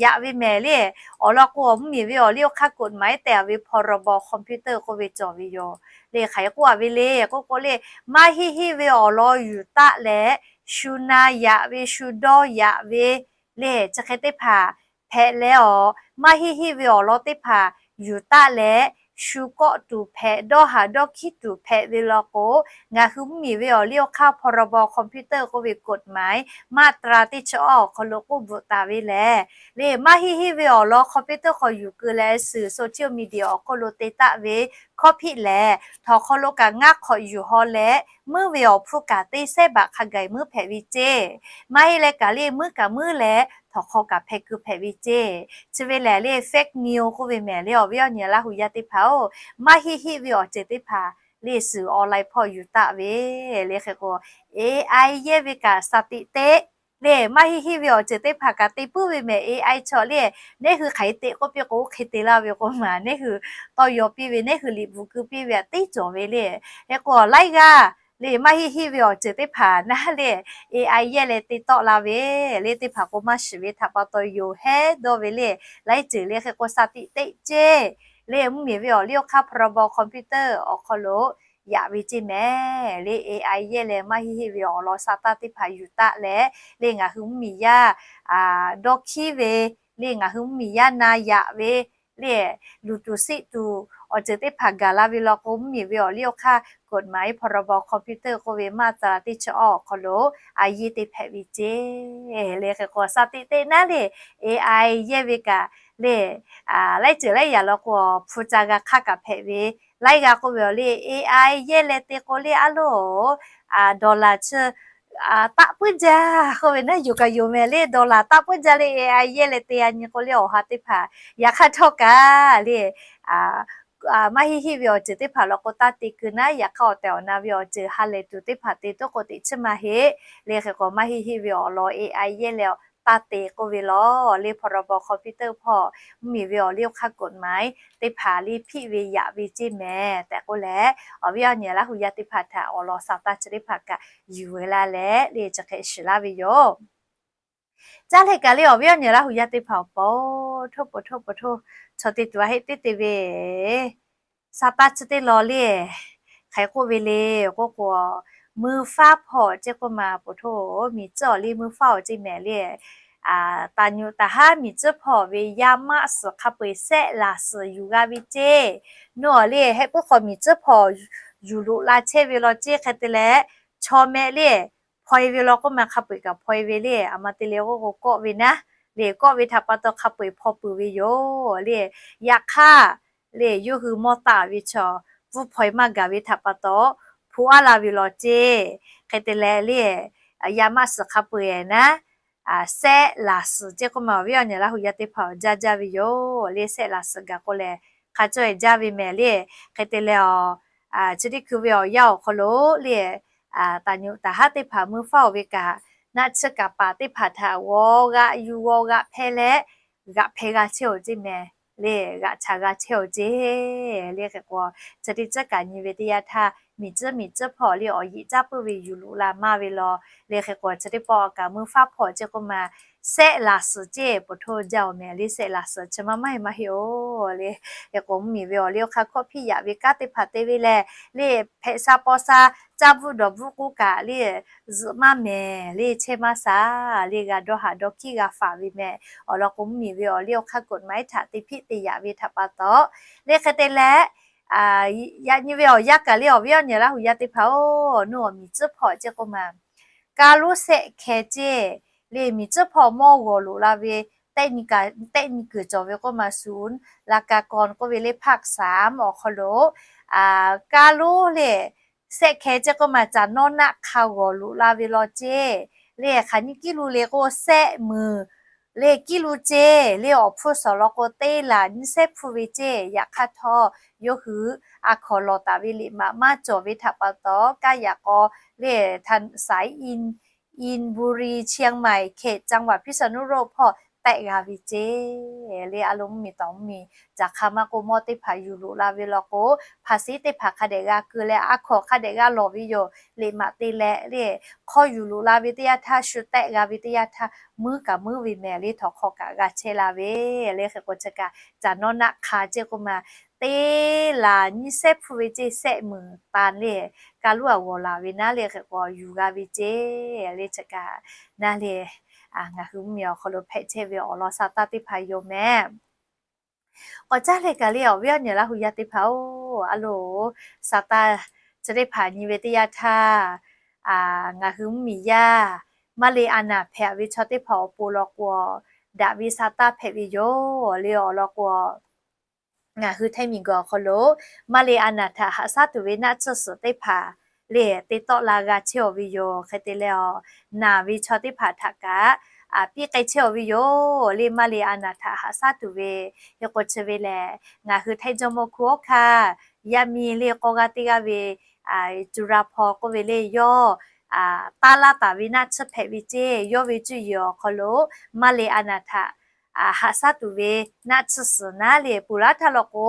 yaꞈ ve mehˍ le. Awˬ lawn k'o mvuhˇmiˬ ve awˬ liˇ awˬ hk'aˇ กฎหมาย te a ve พรบ computer k'oˆ ve cawˬ ve yoˬ le. Hk'aˬ hk'e k'oˆ a ve le k'oˆ k'o le maˇ hiˆ hiˆ ve awˬ lawn yuˬ taˆ leh shu na yaꞈ ve shu dawˇ yaꞈ ve le chi hk'e teˇ hpaˍ hpehꞈ leh awˬ maˇ hiˆ hiˆ ve awˬ lawn teˇ hpaˍ yuˬ taˆ leh shu kawˆ tuˬ hpehꞈ dawˇ haˍ dawˇ hkiˉ tuˬ hpehꞈ ve law k'o, ngaˬ hui mvuhˇmiˬ ve awˬ liˇ awˬ hk'aˇ พรบ computer k'oˆ ve กฎหมาย มาตรา teˇ chi awˇ awˬ hk'aw lo k'oˆ bvuhꞈ taˍ ve lehˬ le maˇ hiˆ hiˆ ve awˬ lawn computer hk'aw yuˬ keu leh suhˍ social media awˬ hk'aw lo te taˆ ve hkawˇ hpiˆ lehˬ, htawnˍ hk'aw lo kaꞈ ngaˇ hk'awꞈ yuˬ haw leh muiˉ ve awˬ hpfuhˇ kaꞈ teˇ sehˉ baꞈ hk'a gaˬ muiˉ hpehꞈ ve ceˇ. Maˇ heˆ leh kaꞈ le muiˉ kaꞈ muiˉ leh htawnˍ hk'aw kaꞈ hpeh keu hpehꞈ ve ceˇ. Chi ve lehˬ le fake news k'oˆ ve mehˍ le. Awˬ viˉ awˬ nyi Laˇ hu yaˇ teˇ hpaˍ-oˬ, maˇ hiˆ hiˆ ve awˬ ceuˬ teˇ hpaˍ le suhˍ online hpawˇ yuˬ taˆ ve le hk'e k'o, A I yehˇ ve kaꞈ shaˍ tiꞈ teˆ le maˇ hiˆ hiˆ ve awˬ ceuˬ teˇ hpaˍ kaꞈ te puiˉ ve mehˍ. A I chaw le neˇ hui hk'aˬ hk'e te k'oˆ piˇ k'o oˇ hk'e te laˇ ve k'o maˬ neˇ hui tawˇ yaw piˇ ve neˇ hui liꞈ bvuhꞈ keu piˇ ve aꞈ teˇ cawˬ ve le. Hk'e k'o laiˉ g'aˇ le maˇ hiˆ hiˆ ve awˬ ceuˬ teˇ hpaˍ naˉ le A I yehˇ leh te tawˆ la ve le teˇ hpaˍ k'o maˇ shiˍ ve htaꞈ pa taw yoˬ hehˉ dawˇ ve le. Laiˉ ceuˬ le hk'e k'o shaˍ tiꞈ teˆ ceˇ le mvuhˇmiˬ ve awˬ liˇ awˬ hk'aˇ พรบ computer awˬ hk'aw lo yaꞈ ve ceˇ mehˍ le. A I yehˇ leh maˇ hiˆ hiˆ ve awˬ lawn sa taˇ teˇ hpaˍ yuˬ taˆ leh le ngaˬ hui mvuhˇmiˬ yaˇ dawˇ hkiˉ ve le ngaˬ hui mvuhˇmiˬ yaˇ na yaꞈ ve le luˬ tuˬ siˆ tuˬ awˬ ceuˬ teˇ hpaˍ gaˬ la ve law k'o mvuhˇmiˬ ve awˬ liˇ awˬ hk'aˇ กฎหมาย พรบ computer k'oˆ ve มาตรา teˇ chi awˇ awˬ hk'aw lo a yehˇ te hpehꞈ ve ceˇ le hk'e k'o shaˍ tiꞈ teˆ naˉ le A I yehˇ ve kaꞈ le laiˉ ceuˬ laiˉ yaꞈ law k'o hpu ca g'a hk'aˇ kaꞈ hpehꞈ ve. Laiˉ g'aˇ k'oˆ ve awˬ le A I yehˇ leh te k'o le aˉ loˬ dollar chi taˆ puiˉ jaˇ k'oˆ ve naˉ yoˬ kaꞈ yoˬ mehˍ le. Dollar taˆ puiˉ jaˇ le A I yehˇ leh te a nyi k'o le awˬ ha teˇ hpaˍ yaꞈ hk'aˇ htawˇ kaꞈ le maˇ hiˆ hiˆ ve awˬ ceuˬ teˇ hpaˍ law k'o taˇ te keu naˉ. Yaꞈ hk'aˇ awˬ tehˬ awˬ na ve awˬ ceuˬ ha lehˬ tuˬ teˇ hpaˍ te tuˉ k'o teꞈ chiˇ ma heˆ le. Hk'e k'o maˇ hiˆ hiˆ ve awˬ lawn A I yehˇ leh taˇ te k'oˆ ve lawˬ le, พรบคอมพิวเตอร์ hpawˇ mvuhˇmiˬ ve awˬ liˇ awˬ hk'aˇ กฎหมาย teˇ hpaˍ liˇ hpiˆ ve yaꞈ ve ceˇ mehˍ tehꞈ k'oˆ leh, awˬ viˉ awˬ nyi Laˇ hu yaˇ teˇ hpaˍ htaꞈ awˬ lawn sa taˇ chi teˇ hpaˍ kaꞈ yuˬ ve la leh le chi hk'e shiˍ laˇ ve yoˬ. Caˇ leh kaꞈ le awˬ viˉ awˬ nyi Laˇ hu yaˇ teˇ hpaˍ awˬ pon htoˇ pon htoˇ pon htoˇ chaw te tuˬ a heˆ teˇ te ve sa taˇ chi teˇ lawn le, hk'aˬ hk'e k'oˆ ve le k'oˆ k'o, mui faˉ hpawˇ ceˇ k'oˆ ma, พรบ miˬ tcuhˉ awˬ liˇ mui faˉ awˬ ceˇ mehˍ le. Taˍ nyuꞈ taˍ haˉ miˬ tcuhˉ hpawˇ ve yaˇ maˆ suhˍ hk'a peu-eˬ sehˆ laˬ suhˍ yuˬ g'a ve ceˇ. Nawˬ le heh puiˉ hk'aw miˬ tcuhˉ hpawˇ yuˬ loꞈ la chehˇ ve law ceˇ hk'e te leh, chaw mehˆ le hpaw-e ve law k'oˆ ma, hk'a peu-eˬ kaꞈ hpaw-e ve le. A ma te le k'oˆ k'o kawˆ ve naˉ le, kawˆ ve htaꞈ pa taw hk'a peu-eˬ hpaw peuˬ ve yoˬ le. Yaꞈ hk'aˇ le, yawˇ hui mawˇ taˍ ve chaw pfuhˇ hpaw-e maˇ gaˬ ve htaꞈ pa taw, hpu aˉ la ve law ceˇ. Hk'e te leh le, yaˇ maˆ suhˍ hk'a peu-eˬ naˉ sehˆ laˬ suhˍ ceˇ k'oˆ ma, awˬ viˉ awˬ nyi Laˇ hu yaˇ teˇ hpaˍ awˬ jaˇ jaˇ ve yoˬ le. Sehˆ laˬ suhˍ gaˬ k'o lehˬ, hk'a cawˇ-e jaˇ ve mehˍ le. Hk'e te leh, chi teˇ hkui ve awˬ yanˇ awˬ hk'aw lo le, taˍ nyuꞈ taˍ haˉ teˇ hpaˍ mui faˉ-oˬ ve kaꞈ, naˆ tsuhˇ kaˍ paˍ teˇ hpaˍ htaꞈ g'aw g'aꞈ yuˬ g'aw g'aꞈ hpehˇ leh, g'aꞈ hpehˇ g'a chehˇ-oˬ ceˇ mehˍ le. G'aꞈ cha g'a chehˇ-oˬ ceˇ le. Hk'e k'o, chi teˇ tcuhˉ kaꞈ nyi ve teˇ yanˇ htaˇ, miˬ tcuhˉ miˬ tcuhˉ hpawˇ le awˬ yeꞈ caˇ puiˉ ve yuˬ loꞈ la maˇ ve law le. Hk'e k'o, chi teˇ pawˆ kaꞈ mui faˉ hpawˇ ceˇ k'oˆ ma, sehˆ laˬ suhˍ ceˇ พรบ jaˇ-oˬ mehˍ le. Sehˆ laˬ suhˍ chi ma maˇ heˆ maˇ heˆ-oˬ le. Hk'e k'o, mvuhˇmiˬ ve awˬ liˇ awˬ hk'aˇ hkawˇ hpiˇ yaꞈ ve kanˉ teˇ hpaˍ te ve lehˬ le, hpehꞈ sha paw sha caˇ bvuhˆ dawˬ bvuhˆ k'oˆ kaꞈ le, zuhꞈ maˇ mehˍ le, chehˇ maˇ sha le, g'a dawˇ haˍ dawˇ hkiˉ g'a faˍ ve mehˍ. Awˬ lawn k'o, mvuhˇmiˬ ve awˬ liˇ awˬ hk'aˇ กฎหมาย htaꞈ te hpiˆ te yaꞈ ve htaꞈ pa taw le. Hk'e te leh, yaꞈ nyi ve awˬ yanˇ kaꞈ le awˬ viˉ awˬ nyi Laˇ hu yaˇ teˇ hpaˍ-oˬ, nawˬ awˬ miˬ tcuhˉ hpawˇ ceˇ k'oˆ ma, kaˇ lonˉ sehˆ hkeh ceˇ le. Miˬ tcuhˉ hpawˇ mawˇ g'awˬ loꞈ la ve tehˆ nyi kuiˬ cawˬ ve k'oˆ ma, ศูนย์ ลากากร k'oˆ ve le ภาคสาม awˬ hk'aw lo kaˇ lonˉ le sehˆ hkeh ceˇ k'oˆ ma, caˬ nawˇ naˆ hk'a g'awˬ loꞈ la ve law ceˇ le. Hk'aˬ nyi kiˉ lu le k'o, sehˆ meunˍ le kiˉ lu ceˇ le. Awˬ hpfuhˇ suhˍ law k'o, teˇ laˬ nyiˇ sehˉ hpfuhˇ ve ceˇ. Yaꞈ hk'aˇ htawˇ, yawˇ hui a hkawnˍ lawˬ taˍ ve liꞈ maꞈ maˇ cawˬ ve htaꞈ pa taw, kaˇ yaꞈ k'aw le, สายอิน อินบุรี เชียงใหม่ เขตจังหวัดพิษณุโลก hpawˇ tehˆ g'a ve ceˇ le. A lo mvuhˇmiˬ tawˍ mvuhˇmiˬ caˬ hk'a maˇ k'oˆ, mawˇ teˇ hpaˍ yuˬ loꞈ la ve law k'o, ภาษี teˇ hpaˍ hk'a dehꞈ g'a keu leh, a hkawnˍ hk'a dehꞈ g'a lawˬ ve yoˬ. Liꞈ maꞈ te leh le, hk'aw yuˬ loꞈ la ve teˇ yanˇ htaˇ, shu tehˆ g'a ve teˇ yanˇ htaˇ, muiˉ kaꞈ muiˉ ve mehˍ le, htawnˍ hk'aw kaꞈ g'a chehˇ la ve le. Hk'e k'o, chi kaꞈ caˬ nawˇ naˆ hk'a ceˇ k'oˆ ma, teˇ laˬ nyiˇ sehˉ hpfuhˇ ve ceˇ. Sehˆ meunˍ tan le, kaˇ lonˉ a g'awˬ laˬ ve naˉ le. Hk'e k'o, yuˬ g'a ve ceˇ le. Chi kaꞈ naˉ le, ngaˬ hui mvuhˇmiˬ awˬ hk'aw lo hpehꞈ chehˇ ve awˬ lawn sa taˇ teˇ hpaˍ yoˬ mehˍ. K'awꞈ caˇ leh kaꞈ le awˬ viˉ awˬ nyi Laˇ hu yaˇ teˇ hpaˍ-oˬ, a lo, sa taˇ chi teˇ hpaˍ nyi ve teˇ yanˇ htaˇ, ngaˬ hui mvuhˇmiˬ yaˇ maˇ le a naˍ hpehꞈ ve chaw teˇ hpaˍ awˬ pon law k'o, daꞈ ve sa taˇ hpehꞈ ve yoˬ le. Awˬ lawn k'o, ngaˬ hui htaiˇ miˬguiˬ awˬ hk'aw lo maˇ le a naˍ htaꞈ haꞈ shaˉ tuˬ ve naˆ tsuhˇ suhˍ teˇ hpaˍ le, te tawˆ la g'a chehˇ-oˬ ve yoˬ. Hk'e te leh, naˬ ve chaw teˇ hpaˍ htaꞈ kaꞈ piˇ k'ai chehˇ-oˬ ve yoˬ le. Maˇ le a naˍ htaꞈ haꞈ shaˉ tuˬ ve, hk'e k'o chi ve lehˬ, ngaˬ hui htaiˇ jawˇmawˇ hkunˉ hawˉ hkanˇ yaˇ miˇ le k'aw g'aˇ teˇ g'aˇ ve, จุฬาภรณ์ k'oˆ ve le, yawˇ taˇ laˇ taˍ ve naˆ tsuhˇ hpehꞈ ve ceˇ. Yawˇ ve cuˇ yiˍ awˬ hk'aw lo maˇ le a naˍ htaꞈ haꞈ shaˉ tuˬ ve naˆ tsuhˇ suhˍ naˉ le, peuˬ laˇ htaˇ law k'o,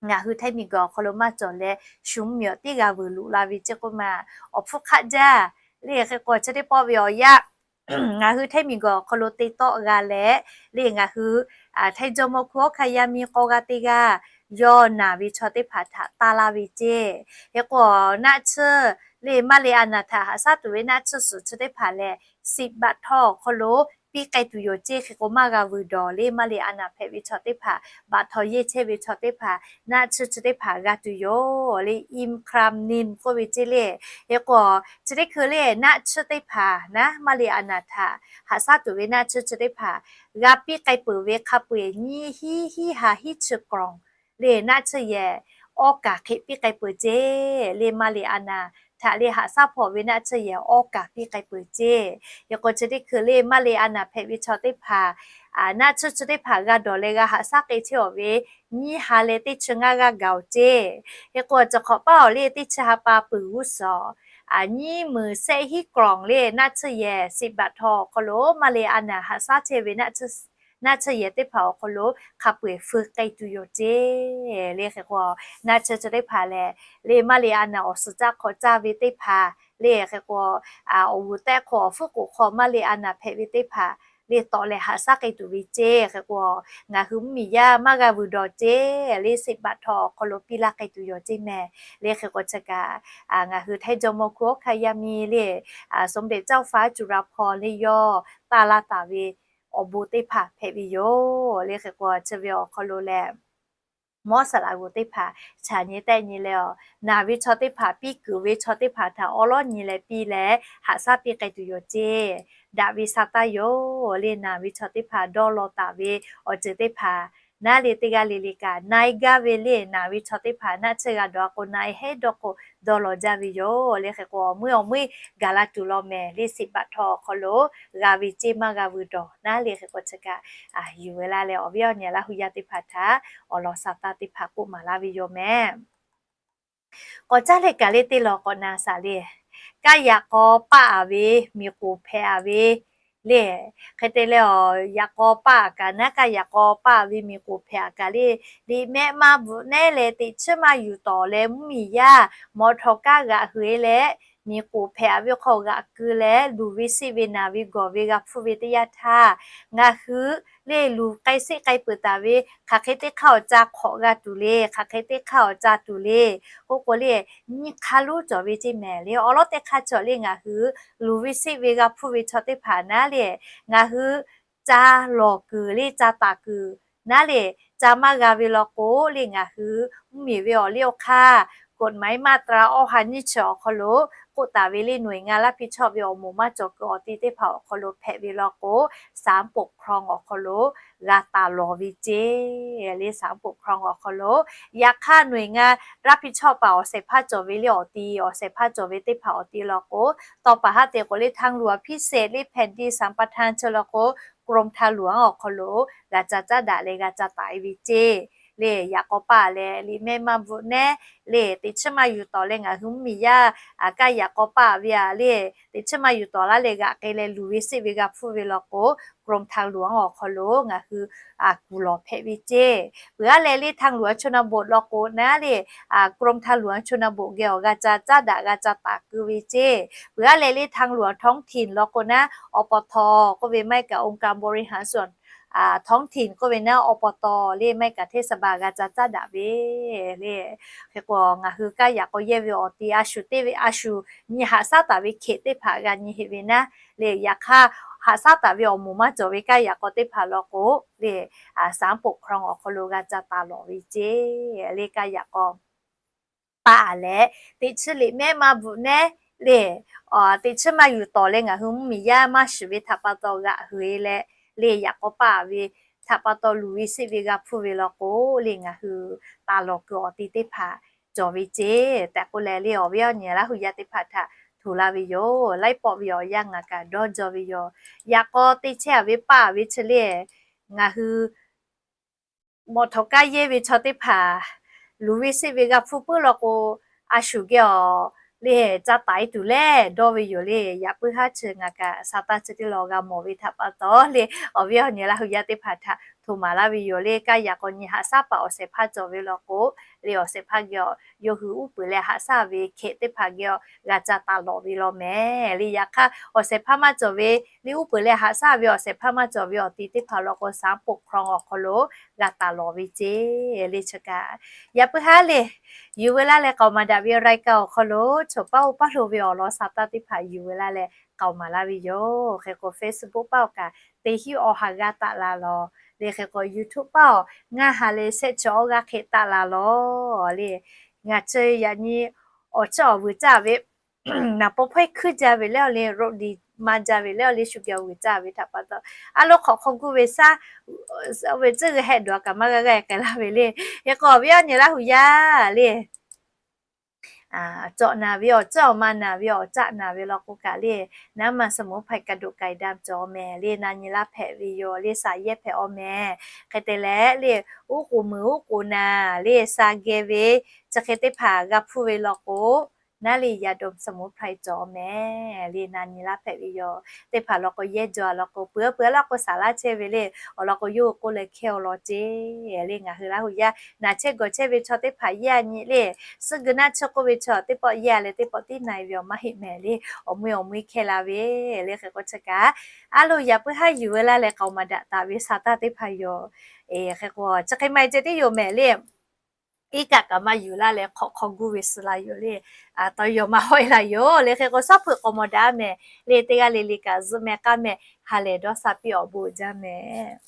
ngaˬ hui htaiˇ miˬguiˬ awˬ hk'aw lo maˇ cawˬ leh, shu mvuhˇmiˬ awˬ tiˉ g'a vuiˬ loꞈ la ve ceˇ k'oˆ ma, awˬ hpfuhˇ hk'aˆ jaˇ le. Hk'e k'o, chi teˇ pawˆ ve awˬ yanˇ ngaˬ hui htaiˇ miˬguiˬ awˬ hk'aw lo te tawˆ g'a leh le, ngaˬ hui htaiˇ jawˇmawˇ hkunˉ hawˉ hkanˇ yaˇ miˇ k'aw g'aˇ teˇ g'aˇ yawˇ naˬ ve chaw teˇ hpaˍ htaꞈ taˇ laˇ ve ceˇ. Hk'e k'o, naˆ tsuhˇ le, maˇ le a naˍ htaꞈ haꞈ shaˉ tuˬ ve naˆ tsuhˇ suhˍ chi teˇ hpaˍ lehˬ, สิบ baꞈ htaw awˬ hk'aw lo piˇ k'ai tuˬ yoˬ ceˇ. Hk'e k'o, maˇ g'a vuiˬ dawˬ le, maˇ le a naˍ hpehꞈ ve chaw teˇ hpaˍ, baꞈ htaw yehˇ chehˇ ve chaw teˇ hpaˍ, naˆ tsuhˇ chi teˇ hpaˍ g'a tuˬ yoˬ le, อิมครามนิม k'oˆ ve ceˇ le. Hk'e k'o, chi teˇ hkui le naˆ tsuhˇ teˇ hpaˍ naˉ maˇ le a naˍ htaꞈ haꞈ shaˉ tuˬ ve naˆ tsuhˇ chi teˇ hpaˍ g'a piˇ k'ai peuˬ ve hk'a peu-eˬ nyiˇ hiˉ hiˉ ha hiˉ chi กล่อง le, naˆ tsuhˇ yehˬ awˇ kaˍ hk'e piˇ k'ai peuˬ ceˇ le. Maˇ le a naˍ htaꞈ le haꞈ shaˉ hpawˇ ve naˆ tsuhˇ yehˬ awˇ kaˍ piˇ k'ai peuˬ ceˇ. Hk'e k'o, chi teˇ hkui le maˇ le a naˍ hpehꞈ ve chaw teˇ hpaˍ, naˆ tsuhˇ chi teˇ hpaˍ g'a dawˬ leh g'a haꞈ shaˉ k'ai chehˇ-oˬ ve nyiˇ ha leh teˇ chi ngaˇ g'aˇ gaˬ-oˬ ceˇ. Hk'e k'o, cawˬ hk'awꞈ paˇ awˬ le teˇ chi ha pa peuˬ g'uˇ suhˍ nyiˇ meunˍ shehˆ hiˉ กล่อง le naˆ tsuhˇ yehˬ สิบบาท awˬ hk'aw lo maˇ le a naˍ haꞈ shaˉ chehˇ ve naˆ tsuhˇ yehˬ teˇ hpaˍ awˬ hk'aw lo hk'a peu-eˬ feu k'ai tuˬ yoˬ ceˇ. Le hk'e k'o, naˆ tsuhˇ chi teˇ hpaˍ lehˬ, le maˇ le a naˍ awˬ suhˍ caˇ hk'awꞈ caˇ ve teˇ hpaˍ le hk'e k'o, awˬ g'uˬ tehˆ hk'aw awˬ hpfuhˇ k'oˍ hk'aw maˇ le a naˍ hpehꞈ ve teˇ hpaˍ le tawꞈ leh haꞈ shaˉ k'ai tuˬ ve ceˇ. Hk'e k'o, ngaˬ hui mvuhˇmiˬ yaˇ maˇ g'a vuiˬ dawˬ ceˇ. Le สิบบาท awˬ hk'aw lo piˇ laˇ k'ai tuˬ yoˬ ceˇ mehˍ. Le hk'e k'o chi kaꞈ, ngaˬ hui htaiˇ jawˇmawˇ hkunˉ hawˉ hkanˇ yaˇ miˇ le, สมเด็จเจ้าฟ้าจุฬาภรณ์ le yawˇ taˇ laˇ taˍ ve awˬ bon teˇ hpaˍ hpehꞈ ve yoˬ. Le hk'e k'o, chi ve awˬ hk'aw lo lehˬ, mawˇ saˍ laꞈ g'oˍ teˇ hpaˍ chaꞈ nyi tehˆ nyi leh, naˬ ve chaw teˇ hpaˍ piˇ kuiˬ ve chaw teˇ hpaˍ htaꞈ awˉ lawˉ nyi leh piˇ leh haꞈ shaˉ piˇ k'ai tuˬ yoˬ ceˇ. Daꞈ ve sa taˇ yoˬ. Le naˬ ve chaw teˇ hpaˍ dawˇ law taˍ ve awˬ ceuˬ teˇ hpaˍ naˉ le teˇ g'aˇ le le kaꞈ na-e gaˇ ve le naˬ ve chaw teˇ hpaˍ naˆ tsuhˇ g'a dawˬ a k'o na-e heˉ dawˇ k'o dawˇ law jaˇ ve yoˬ. Le hk'e k'o, awˬ meuˇ awˬ meuˇ gaˬ la tuˬ law mehˍ. Le สิบบาท awˬ hk'aw lo g'a ve ceˇ maˇ g'a vuiˬ dawˬ naˉ le hk'e k'o chi kaꞈ, yuˬ ve laˇ leh awˬ viˉ awˬ nyi Laˇ hu yaˇ teˇ hpaˍ htaꞈ awˬ lawn sa taˇ teˇ hpaˍ k'oˆ maˍ laˇ ve yoˬ mehˍ. K'awꞈ caˇ leh kaꞈ le teˇ law k'awꞈ na shaˍ le, kaˇ yaꞈ k'aw paˆ a ve, miˬ k'oˍ hpehꞈ a ve le, hk'e te leh, yaꞈ k'aw paˆ a kaꞈ naˉ, kaˇ yaꞈ k'aw paˆ a ve miˬ k'oˍ hpehꞈ a kaꞈ le, liꞈ mehˆ maˇ bvuhꞈ nehˉ leh teꞈ chiˉ maˇ yuˬ tawˍ leh mvuhˇmiˬ yaˇ mawˬ htawˍ kaˇ g'aꞈ hui e leh, miˬ k'oˍ hpehꞈ a ve hk'aw g'aꞈ keu leh luˬ ve seˆ ve naˬ ve gawˬ ve g'a hpuˇ ve teˇ yanˇ htaˇ, ngaˬ hui le luˬ k'ai seˆ k'ai peuˬ taˍ ve hk'aˬ hk'e teˇ hk'aˇ awˬ ca hk'awꞈ g'a tuˬ le, hk'aˬ hk'e teˇ hk'aˇ awˬ ca tuˬ le, k'oˆ k'o le, nyiˇ hk'aˇ lonˉ cawˬ ve ceˇ mehˍ le. Awˉ lawˉ teˇ hk'aˇ cawˬ le ngaˬ hui luˬ ve seˆ ve g'a hpuˇ ve chaw teˇ hpaˍ naˉ le, ngaˬ hui ca lawˬ kuiˬ le ca taˍ kuiˬ naˉ le, ca maˇ g'a ve law k'o le ngaˬ hui mvuhˇmiˬ ve awˬ liˇ awˬ hk'aˇ กฎหมาย มาตรา awˇ ha nyiˇ chi awˬ hk'aw lo k'oˆ taˍ ve le หน่วยงาน รับผิดชอบ ve awˬ moˍ maˇ cawˬ kuiˬ awˬ ti teˇ hpaˍ awˬ hk'aw lo hpehꞈ ve law k'o, ศาลปกครอง awˬ hk'aw lo g'a taˍ lawˬ ve ceˇ. Le ศาลปกครอง awˬ hk'aw lo, yaꞈ hk'aˇ หน่วยงาน รับผิดชอบ paˍ awˬ shehˍ hpaˇ cawˬ ve le awˬ ti, awˬ shehˍ hpaˇ cawˬ ve teˇ hpaˍ awˬ ti law k'o, tawˇ paˍ haˉ te k'o le ทางหลวงพิเศษ le แผ่นดินสัมปทาน chi law k'o, กรมทางหลวง awˬ hk'aw lo g'a ca caˉ daꞈ leh g'a ca taˍ e ve ceˇ. Le yaꞈ k'aw paˆ leh liꞈ mehˆ maˇ bvuhꞈ nehˉ le teꞈ chiˉ maˇ yuˬ tawˍ leh ngaˬ hui mvuhˇmiˬ yaˇ kaˇ yaꞈ k'aw paˆ ve a le, teꞈ chiˉ maˇ yuˬ tawˍ laˇ leh g'aꞈ k'ai leh luˬ ve seˆ ve g'a hpuˇ ve law k'o, กรมทางหลวง awˬ hk'aw lo ngaˬ hui kuˬ lawˬ hpehꞈ ve ceˇ. Peuˬ aˉ leh le ทางหลวงชนบท law k'o naˉ le, กรมทางหลวงชนบท geh awˬ g'a ca caˉ daꞈ g'a ca taˍ keu ve ceˇ. Peuˬ aˉ leh le ทางหลวงท้องถิ่น law k'o naˉ อปท k'oˆ ve maˇ heˆ kaꞈ องค์การบริหารส่วนท้องถิ่น k'oˆ ve naˉ อปท le maˇ heˆ kaꞈ เทศบาล g'a ca caˉ daꞈ ve le. Hk'e k'o ngaˬ hui kaˇ yaꞈ k'aw yehˇ ve awˬ ti a shu teˇ ve a shu nyi haꞈ shaˉ taˍ ve hkeꞈ teˇ hpaˍ g'a nyi heˆ ve naˉ le, yaꞈ hk'aˇ haꞈ shaˉ taˍ ve awˬ moˍ maˇ cawˬ ve kaˇ yaꞈ k'aw teˇ hpaˍ law k'o le, ศาลปกครอง awˬ hk'aw lo g'a ca taˍ lawˬ ve ceˇ. Le kaˇ yaꞈ k'aw paˆ a leh teꞈ chiˉ liꞈ mehˆ maˇ bvuhꞈ nehˉ le, teꞈ chiˉ maˇ yuˬ tawˍ leh ngaˬ hui mvuhˇmiˬ yaˇ maˇ shiˍ ve htaꞈ pa taw g'aꞈ hui e leh, le yaꞈ k'aw paˆ a ve htaꞈ pa taw luˬ ve seˆ ve g'a hpuˇ ve law k'o le ngaˬ hui taˍ lawˬ kuiˬ awˬ ti teˇ hpaˍ cawˬ ve ceˇ tehꞈ k'oˆ leh le awˬ viˉ awˬ nyi Laˇ hu yaˇ teˇ hpaˍ htaꞈ htoꞈ laˇ ve yoˬ. Laiˉ pawˆ ve awˬ yanˇ ngaˬ kaꞈ dawˇ jaw ve yoˬ. Yaꞈ k'aw teˇ chehˇ a ve paˆ a ve chi le ngaˬ hui mawˬ htawˍ kaˇ yehˇ ve chaw teˇ hpaˍ luˬ ve seˆ ve g'a hpuˇ puiˉ law k'o, a shu geh awˬ le ca taˍ e tuˬ leh dawˇ ve yoˬ le. Yaꞈ puiˉ haˉ chi ngaˬ kaꞈ sa taˇ chi teˇ law g'a mawˬ ve htaꞈ pa taw le awˬ viˉ awˬ nyi Laˇ hu yaˇ teˇ hpaˍ htaꞈ htoꞈ maˍ laˇ ve yoˬ le. Kaˇ yaꞈ k'aw nyi haꞈ shaˉ paˍ awˬ shehˍ hpaˇ cawˬ ve law k'o le, awˬ shehˍ hpaˇ geh awˬ yawˇ hui uˉ peunˍ leh haꞈ shaˉ ve hkeꞈ teˇ hpaˍ geh awˬ g'a ca taˍ lawˬ ve law mehˍ le. Yaꞈ hk'aˇ awˬ shehˍ hpaˇ maˇ cawˬ ve le, uˉ peunˍ leh haꞈ shaˉ ve awˬ shehˍ hpaˇ maˇ cawˬ ve awˬ ti teˇ hpaˍ law k'o ศาลปกครอง awˬ hk'aw lo g'a taˍ lawˬ ve ceˇ le. Chi kaꞈ yaꞈ puiˉ haˉ le yuˬ ve laˇ leh k'aoˍ maˍ daꞈ ve รายการ awˬ hk'aw lo choˬ paˇ oˇ paˇ lo ve awˬ lawn sa taˇ teˇ hpaˍ yuˬ ve laˇ leh k'aoˍ maˍ laˇ ve yoˬ. Hk'e k'o Facebook paˆ awˬ kaꞈ teˇ hinˉ awˬ ha g'aˇ taˆ la lawˬ le. Hk'e k'o YouTube paˆ awˬ ngaˇ ha leh shehˆ chi awˬ g'aˇ hk'e taˆ la lawˬ le. Ngaˬ chi yaꞈ nyi awˬ chiˇ awˬ vuiˬ caˇ ve naˍ paw hpawehˇ hkuiˇ jaˇ ve leh awˬ le, รถดี maˇ jaˇ ve leh awˬ le, shu geh awˬ vuiˬ caˇ ve htaꞈ pa taw a loˉ hk'awꞈ hk'aw guˇ ve shaˉ ve tcuhˉ g'uiˬ hehˆ dawˬ a kaꞈ maˇ g'aˇ g'aˇ k'ai laˇ ve le. Hk'e k'o awˬ viˉ awˬ nyi Laˇ hu yaˇ le cawꞈ naˍ ve awˬ ceuˬ awˬ ma naˍ ve awˬ caˆ naˍ ve law k'o kaꞈ le, naˉ ma สมุนไพร กระดูกไก่ดำ cawˬ mehˍ le, na nyi laˇ hpehꞈ ve yoˬ le, shaˍ yehˇ hpehꞈ awˬ mehˍ. Hk'e te leh le, uˉ k'oˍ muiˬ uˉ k'oˍ naˍ le, sha geh ve chi hk'e teˇ hpaˍ g'a hpuˇ ve law k'o naˉ le ยาดมสมุนไพร cawˬ mehˍ le. Na nyi laˇ hpehꞈ ve yoˬ. Teˇ hpaˍ law k'o yehˇ jaw law k'o peuˬ peuˬ laˇ k'o saˍ laˇ chehˇ ve le. Awˬ lawn k'o yawˇ hui k'oˆ leh hkehˇ awˬ lawn ceˇ le. Ngaˬ hui Laˇ huˍ yaˇ naˬ chehˇ gawˬ chehˇ ve chaw teˇ hpaˍ yehˇ a nyi le, suhˉ geu naˆ chi k'oˆ ve chaw teˇ pawˆ yehˇ a leh teˇ pawˆ tiˉ na e ve awˬ maˇ heˆ mehˍ le. Awˬ mui awˬ mui hkehˇ la ve le. Hk'e k'o chi kaꞈ, a loˍ yaꞈ puiˉ haˉ yuˬ ve laˇ leh k'aoˍ maˍ daꞈ taˍ ve sa taˇ teˇ hpaˍ yoˬ. Hk'e k'o chi hk'e maˇ heˆ ceh tiˉ yoˬ mehˍ le. Iˉ kaˆ kaꞈ maˇ yuˬ laˇ leh hk'awꞈ hk'aw guˇ ve suh la yoˬ le. Taw yaw maˇ hawˆ e la yoˬ le. Hk'e k'o shaˉ hpeuꞈ k'aoˍ maˍ daꞈ mehˍ le. Teˇ g'aˇ le le kaꞈ zuhˆ meh k'aˇ meh ha lehˬ dawˇ sha piˇ awˬ bon jaˇ mehˍ.